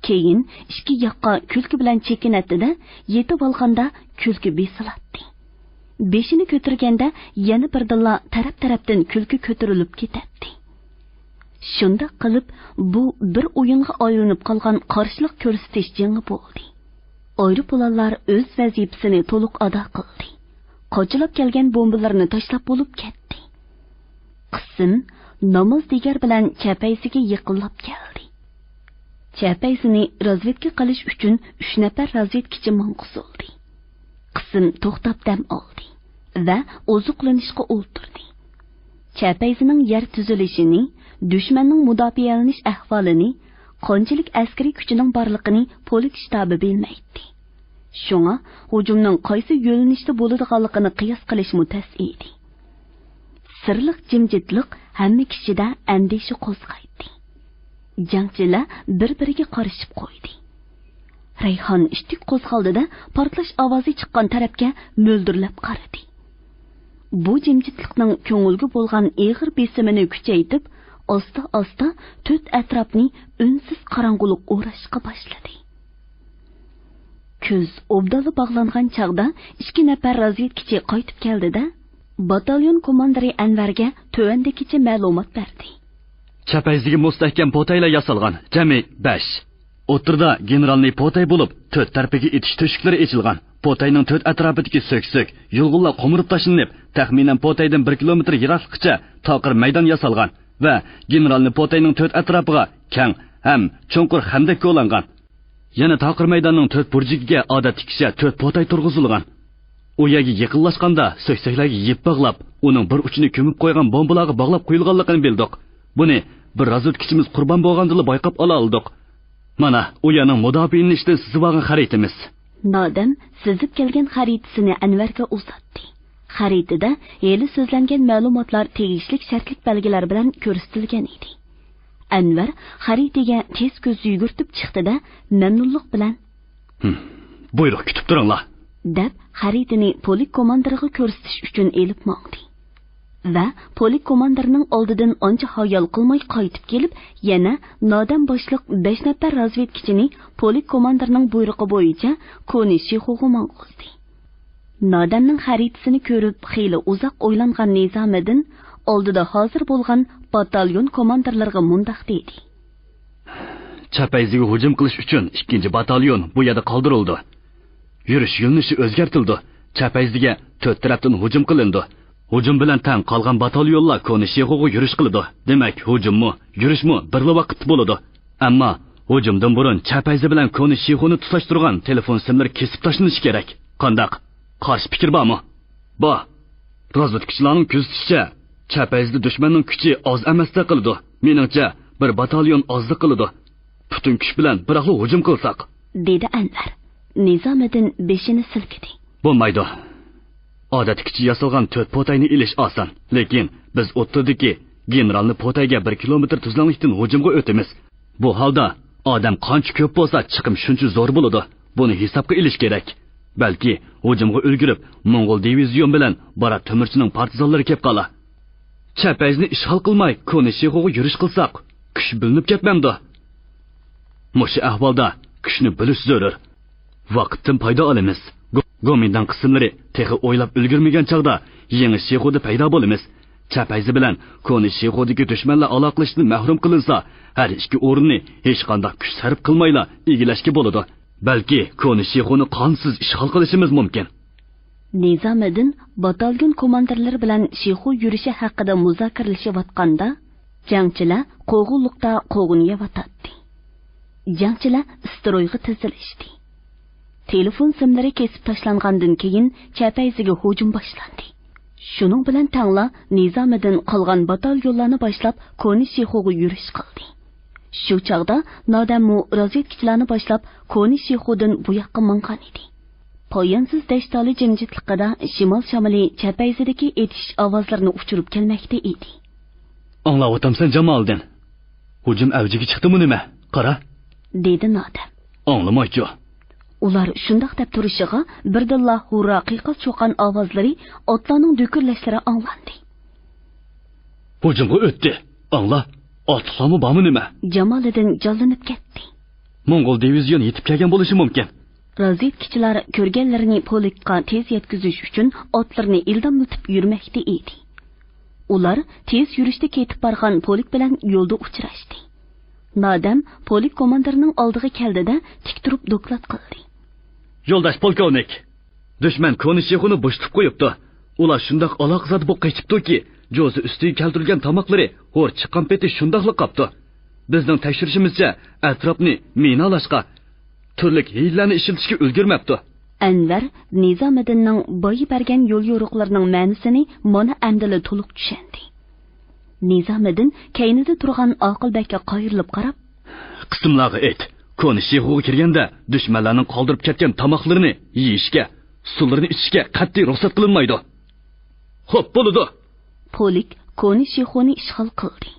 كېيىن ئىككى ياققا كۈلكە بىلەن چېكىنەتتى-دە، يېتىۋالغاندا كۈلكە بېسىلاتتى. بېشىنى كۆتۈرگەندە يەنە بىردىنلا تەرەپ-تەرەپتىن كۈلكە كۆتۈرۈلۈپ كېتەتتى. شۇنداق قىلىپ، بۇ بىر ئويۇنغا ئايلىنىپ قالغان قارشىلىق كۆرسىتىش جېڭى بولدى. ئايروپىلانلار ئۆز ۋەزىپىسىنى تولۇق ئادا قىلدى. قاچىلاپ كەلگەن بومبىلىرىنى تاشلاپ بولۇپ كەتتى. قىسىم ناماز دىگەر بىلەن چەپەيزىگە يېقىنلاپ كەلدى. چەپەيزىنى رازۋېدكا قىلىش ئۈچۈن ئۈچ نەپەر رازۋېدكىچى ماڭغۇزۇلدى. قىسىم توختاپ دەم ئالدى ۋە ئوزۇقلىنىشقا ئولتۇردى. چەپەيزىنىڭ يەر تۈزۈلۈشىنى، دۈشمەننىڭ مۇداپىئەلىنىش ئەھۋالىنى، قانچىلىك ئەسكىرىي كۈچىنىڭ بارلىقىنى پولك شتابى بىلمەيتتى. شۇڭا ھۇجۇمنىڭ قايسى يۆنىلىشتە بولىدىغانلىقىنى قىياس قىلىشمۇ تەس ئىدى. سىرلىق جىمجىتلىق ھەممە كىشىدە ئەندىشە قوزغايتتى. جەڭچىلەر بىر-بىرىگە قارىشىپ قويدى. رەيھان ئىتتىك قوزغالدى-دە، پارتلاش ئاۋازى چىققان تەرەپكە مۆلدۈرلەپ قارىدى. بۇ جىمجىتلىقنىڭ كۆڭۈلگە بولغان ئېغىر بېسىمىنى كۈچەيتىپ، ئاستا-ئاستا تۆت ئەتراپنى ئۈنسىز قاراڭغۇلۇق ئوراشقا باشلىدى. كۆز ئوبدانلا باغلانغان چاغدا ئىككى نەپەر رازۋېدكىچى قايتىپ كەلدى-دە، باتاليون كوماندىرى ئەنۋەرگە تۆۋەندىكىچە مەلۇمات بەردى. چەپەيزىگە مۇستەھكەم پوتەيلەر ياسالغان، جەمئىي بەش. ئوتتۇرىدا گېنېرالنى پوتەي بولۇپ، تۆت تەرىپىگە ئېتىش تۆشۈكلىرى ئېچىلغان. پوتەينىڭ تۆت ئەتراپىدىكى سۆكسۆك، يۇلغۇنلار قومۇرۇپ تاشلىنىپ، تەخمىنەن پوتەيدىن بىر كىلومېتىر يىراقلىققىچە تاقىر مەيدان ياسالغان ۋە گېنېرالنى پوتەينىڭ تۆت ئەتراپىغا كەڭ ھەم چوڭقۇر خەندەك كولانغان. يەنە تاقىر مەيداننىڭ تۆت بۇرجىكىگە ئادەتتىكىچە تۆت پوتەي تۇرغۇزۇلغان. ئۇ يەرگە يېقىنلاشقاندا، سۆكسۆكلەرگە يىپ باغلاپ، ئۇنىڭ بىر ئۇچىنى كۆمۈپ قويغان بومبىلارغا باغلاپ قويۇلغانلىقىنى بىلدۇق. بۇنى بىر رازۋېدكىچىمىز قۇربان بولغاندىلا بايقاپ ئالا ئالدۇق. مانا، ئۇ يەرنىڭ مۇداپىئىلىنىشىدىن سىزىۋالغان خەرىتىمىز. نادەم سىزىپ كەلگەن خەرىتىسىنى ئەنۋەرگە ئۇزاتتى. خەرىتىدە ھېلى سۆزلەنگەن مەلۇماتلار تېگىشلىك شەرتلىك بەلگىلەر بىلەن كۆرسىتىلگەن ئىدى. ئەنۋەر خەرىتىگە تېز كۆز يۈگۈرتۈپ چىقتى-دە، مەمنۇنلۇق بىلەن، ھىم، بۇيرۇق كۈتۈپ تۇرۇڭلار، دەپ، خەرىتىنى پولك كوماندىرىغا كۆرسىتىش ئۈچۈن ئېلىپ ماڭدى. ۋە پولك كوماندىرنىڭ ئالدىدىن ئانچە ھايال قىلماي قايتىپ كېلىپ، يەنە نادەم باشلىق بەش نەپەر رازۋېدكىچىنى پولك كوماندىرنىڭ بۇيرۇقى بويىچە كونى شىخۇغا ماڭغۇزدى. نادەمنىڭ خەرىتىسىنى كۆرۈپ خېلى ئۇزاق ئويلانغان نىزامىدىن ئالدىدا ھازىر بولغان باتاليون كوماندىرلىرىغا مۇنداق دېدى. چەپەيزىگە ھۇجۇم قىلىش ئۈچۈن ئىككىنچى باتاليون بۇ يەردە قالدۇرۇلىدۇ. يۈرۈش يۆنىلىشى ئۆزگەرتىلىدۇ. چەپەيزىگە تۆت تەرەپتىن ھۇجۇم قىلىنىدۇ. ھۇجۇم بىلەن تەڭ قالغان باتاليونلار كونى شىخۇغا يۈرۈش قىلىدۇ. دېمەك، ھۇجۇممۇ، يۈرۈشمۇ بىرلا ۋاقىتتا بولىدۇ. ئەمما ھۇجۇمدىن بۇرۇن چەپەيزى بىلەن كونى شىخۇنى تۇتاشتۇرغان تېلېفون سىملىرى كېسىپ تاشلىنىشى كېرەك. قانداق؟ قارشى پىكىر بارمۇ؟ بار. رازۋېدكىچىلارنىڭ كۆزىتىشىچە، چەپەيزىدە دۈشمەننىڭ كۈچى ئاز ئەمەستەك قىلىدۇ. مېنىڭچە، بىر باتاليون ئازلىق قىلىدۇ. پۈتۈن كۈچ بىلەن بىراقلا ھۇجۇم قىلساق، دېدى ئەنۋەر. نىزامىدىن بېشىنى سىلكىدى. بولمايدۇ. ئادەتتىكىچە ياسالغان تۆت پوتاينى ئېلىش ئاسان، لېكىن بىز ئوتتۇرىدىكى گېنېرالنى پوتايگە بىر كىلومېتىر تۈزلەڭلىكتىن ھۇجۇمغا ئۆتىمىز. بۇ ھالدا ئادەم قانچە كۆپ بولسا، چىقىم شۇنچە زور بولىدۇ. بۇنى ھېسابقا ئېلىش كېرەك. بەلكى ھۇجۇمغا ئۈلگۈرۈپ، موڭغۇل دىۋىزىيون بىلەن بارات تۆمۈرچىنىڭ پارتىزانلىرى كېلىپ قالا. چەپەيزنى ئىشغال قىلماي، كونى شىخۇغا يۈرۈش قىلساق، كۈچ بىلىنىپ كەتمەمدۇ؟ مۇشۇ ئەھۋالدا كۈچنى بۆلۈش زۆرۈر. ۋاقىتتىن پايدا ئالىمىز. گو-، گومىنداڭ قىسىملىرى تېخى ئويلاپ ئۈلگۈرمىگەن چاغدا يېڭى شىخۇدا پەيدا بولىمىز. چەپەيزى بىلەن كونى شىخۇدىكى دۈشمەنلەر ئالاقىلىشىشتىن مەھرۇم قىلىنسا، ھەر ئىككى ئورۇننى ھېچقانداق كۈچ سەرپ قىلمايلا ئىگىلەشكە بولىدۇ. بەلكى كونى شىخۇنى قانۇنسىز ئىشغال قىلىشىمىز مۇمكىن. نىزامىدىن باتاليون كوماندىرلىرى بىلەن شىخۇ يۈرۈشى ھەققىدە مۇزاكىرىلىشىۋاتقاندا، جەڭچىلەر قوغۇنلۇقتا قوغۇن يەۋاتاتتى. جەڭچىلەر ئىسترويغا تىزىلىشتى. تېلېفون سىملىرى كېسىپ تاشلانغاندىن كېيىن، چەپەيزىگە ھۇجۇم باشلاندى. شۇنىڭ بىلەن تەڭلا نىزامىدىن قالغان باتاليونلارنى باشلاپ، كونا شىخۇغا يۈرۈش قىلدى. شۇ چاغدا نادەممۇ رازۋېدكىچىلارنى باشلاپ، كونا شىخۇدىن بۇ ياققا ماڭغان ئىدى. پايانسىز دەشت-تالە جىمجىتلىقىدا شىمال شامىلى چەپەيزىدىكى ئېتىش ئاۋازلىرىنى ئۇچۇرۇپ كەلمەكتە ئىدى. ئاڭلاۋاتامسەن، جامالىدىن؟ ھۇجۇم ئەۋجىگە چىقتىمۇ نېمە؟ قارا! دېدى نادەم. ئاڭلىمايچۇ؟ ئۇلار شۇنداق دەپ تۇرۇشىغا، بىردىنلا ھۇررا قىيقاس-چۇقان ئاۋازلىرى، ئاتلارنىڭ دۈكۈرلەشلىرى ئاڭلاندى. ھۇجۇمغا ئۆتتى. ئاڭلا، ئاتلىقلارمۇ بارمۇ نېمە؟ جامالىدىن جانلىنىپ كەتتى. موڭغۇل دىۋىزىيونى يېتىپ كەلگەن بولۇشى مۇمكىن. رازۋېدكىچىلار كۆرگەنلىرىنى پولكقا تېز يەتكۈزۈش ئۈچۈن ئاتلىرىنى ئىلداملىتىپ يۈرمەكتە ئىدى. ئۇلار تېز يۈرۈشتە كېتىپ بارغان پولك بىلەن يولدا ئۇچراشتى. نادەم پولك كوماندىرىنىڭ ئالدىغا كەلدى-دە، تىك تۇرۇپ دوكلات قىلدى. يولداش پولكوۋنىك، دۈشمەن كونا شىخۇنى بوشىتىپ قويۇپتۇ. ئۇلار شۇنداق ئالاقزادە بولۇپ قېچىپتۇكى، جوزا ئۈستىگە كەلتۈرۈلگەن تاماقلىرى ھور چىققان پېتى شۇنداقلا قاپتۇ. بىزنىڭ تەكشۈرۈشىمىزچە، ئەتراپنى مىنالاشقا، تۈرلۈك ھىيلىلەرنى ئىشلىتىشكە ئۈلگۈرمەپتۇ. ئەنۋەر نىزامىدىننىڭ بايا بەرگەن يوليورۇقلىرىنىڭ مەنىسىنى مانا ئەمدىلا تولۇق چۈشەندى. نىزامىدىن كەينىدە تۇرغان ئاقىل بەگكە قايرىلىپ قاراپ، قىسىملارغا ئېيت، كونا شىخۇغا كىرگەندە دۈشمەنلەرنىڭ قالدۇرۇپ كەتكەن تاماقلىرىنى يېيىشكە، سۇلىرىنى ئىچىشكە قەتئىي رۇخسەت قىلىنمايدۇ. خوپ، بولىدۇ. پولك كونا شىخۇنى ئىشغال قىلدى.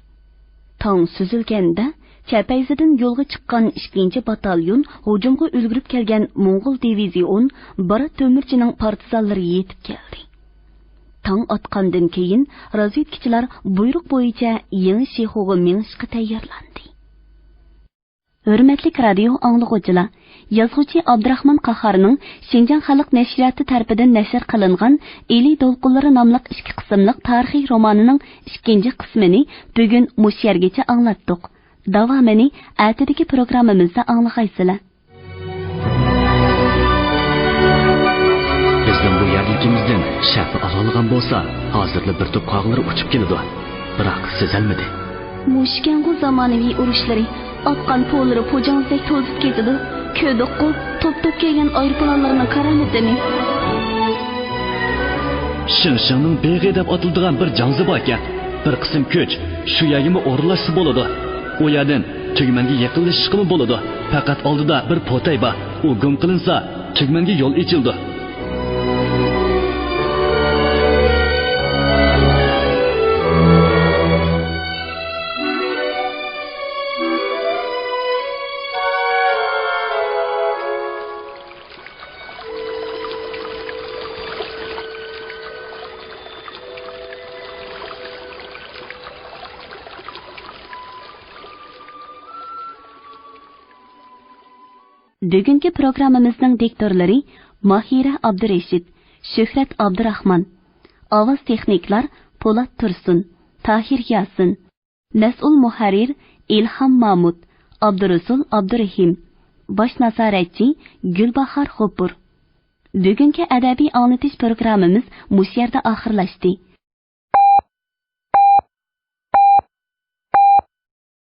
تاڭ سۈزۈلگەندە، چەپەيزىدىن يولغا چىققان ئىككىنچى باتاليون ھۇجۇمغا ئۈلگۈرۈپ كەلگەن موڭغۇل دىۋىزىيون بارات تۆمۈرچىنىڭ پارتىزانلىرى يېتىپ كەلدى. تاڭ ئاتقاندىن كېيىن، رازۋېدكىچىلار بۇيرۇق بويىچە يېڭى شىخۇغا مېڭىشقا تەييارلاندى. ھۆرمەتلىك رادىيو ئاڭلىغۇچىلار، يازغۇچى ئابدۇراخمان قاھارنىڭ شىنجاڭ خەلق نەشرىياتى تەرىپىدىن نەشر قىلىنغان ئىلى دولقۇنلىرى ناملىق ئىككى قىسىملىق تارىخىي رومانىنىڭ ئىككىنچى قىسمىنى بۈگۈن مۇشۇ يەرگىچە ئاڭلاتتۇق. داۋامىنى ئەتىدىكى پروگراممىمىزدا ئاڭلىغايسىلەر. بىزنىڭ بۇ يەرلىكىمىزدىن شەپە ئالالىغان بولسا، ھازىرلا بىر توپ قاغىلىرى ئۇچۇپ كېلىدۇ. بىراق سېزەلمىدى. مۇشۇكەنغۇ زامانىۋى ئۇرۇشلىرى ئاتقان پوللىرى پوجاڭزىدەك توزۇپ كېتىدۇ. كۆردۇققۇ، توپ-توپ كەلگەن ئايروپىلانلارنىڭ كارامىتىنى. شىڭشىڭنىڭ بېغى دەپ ئاتىلىدىغان بىر جاڭزى باركەن. بىر قىسىم كۈچ شۇ يەرگىمۇ ئورۇنلاشسا بولىدۇ. ئۇ يەردىن تۈگمەنگە يېقىنلىشىشقىمۇ بولىدۇ. پەقەت ئالدىدا بىر پوتەي بار. ئۇ گۇم قىلىنسا، تۈگمەنگە يول ئېچىلىدۇ. بۈگۈنكى پروگراممىمىزنىڭ دىكتورلىرى ماھىرە ئابدۇرېشىت، شۆھرەت ئابدۇراخمان. ئاۋاز تېخنىكلار پولات تۇرسۇن، تاھىر ياسىن. مەسئۇل مۇھەررىر ئىلھام مامۇت، ئابدۇرۇسۇل ئابدۇرېھىم. باش نازارەتچى گۈلباھار غوپۇر. بۈگۈنكى ئەدەبىي ئاڭلىتىش پروگراممىمىز مۇشۇ يەردە ئاخىرلاشتى.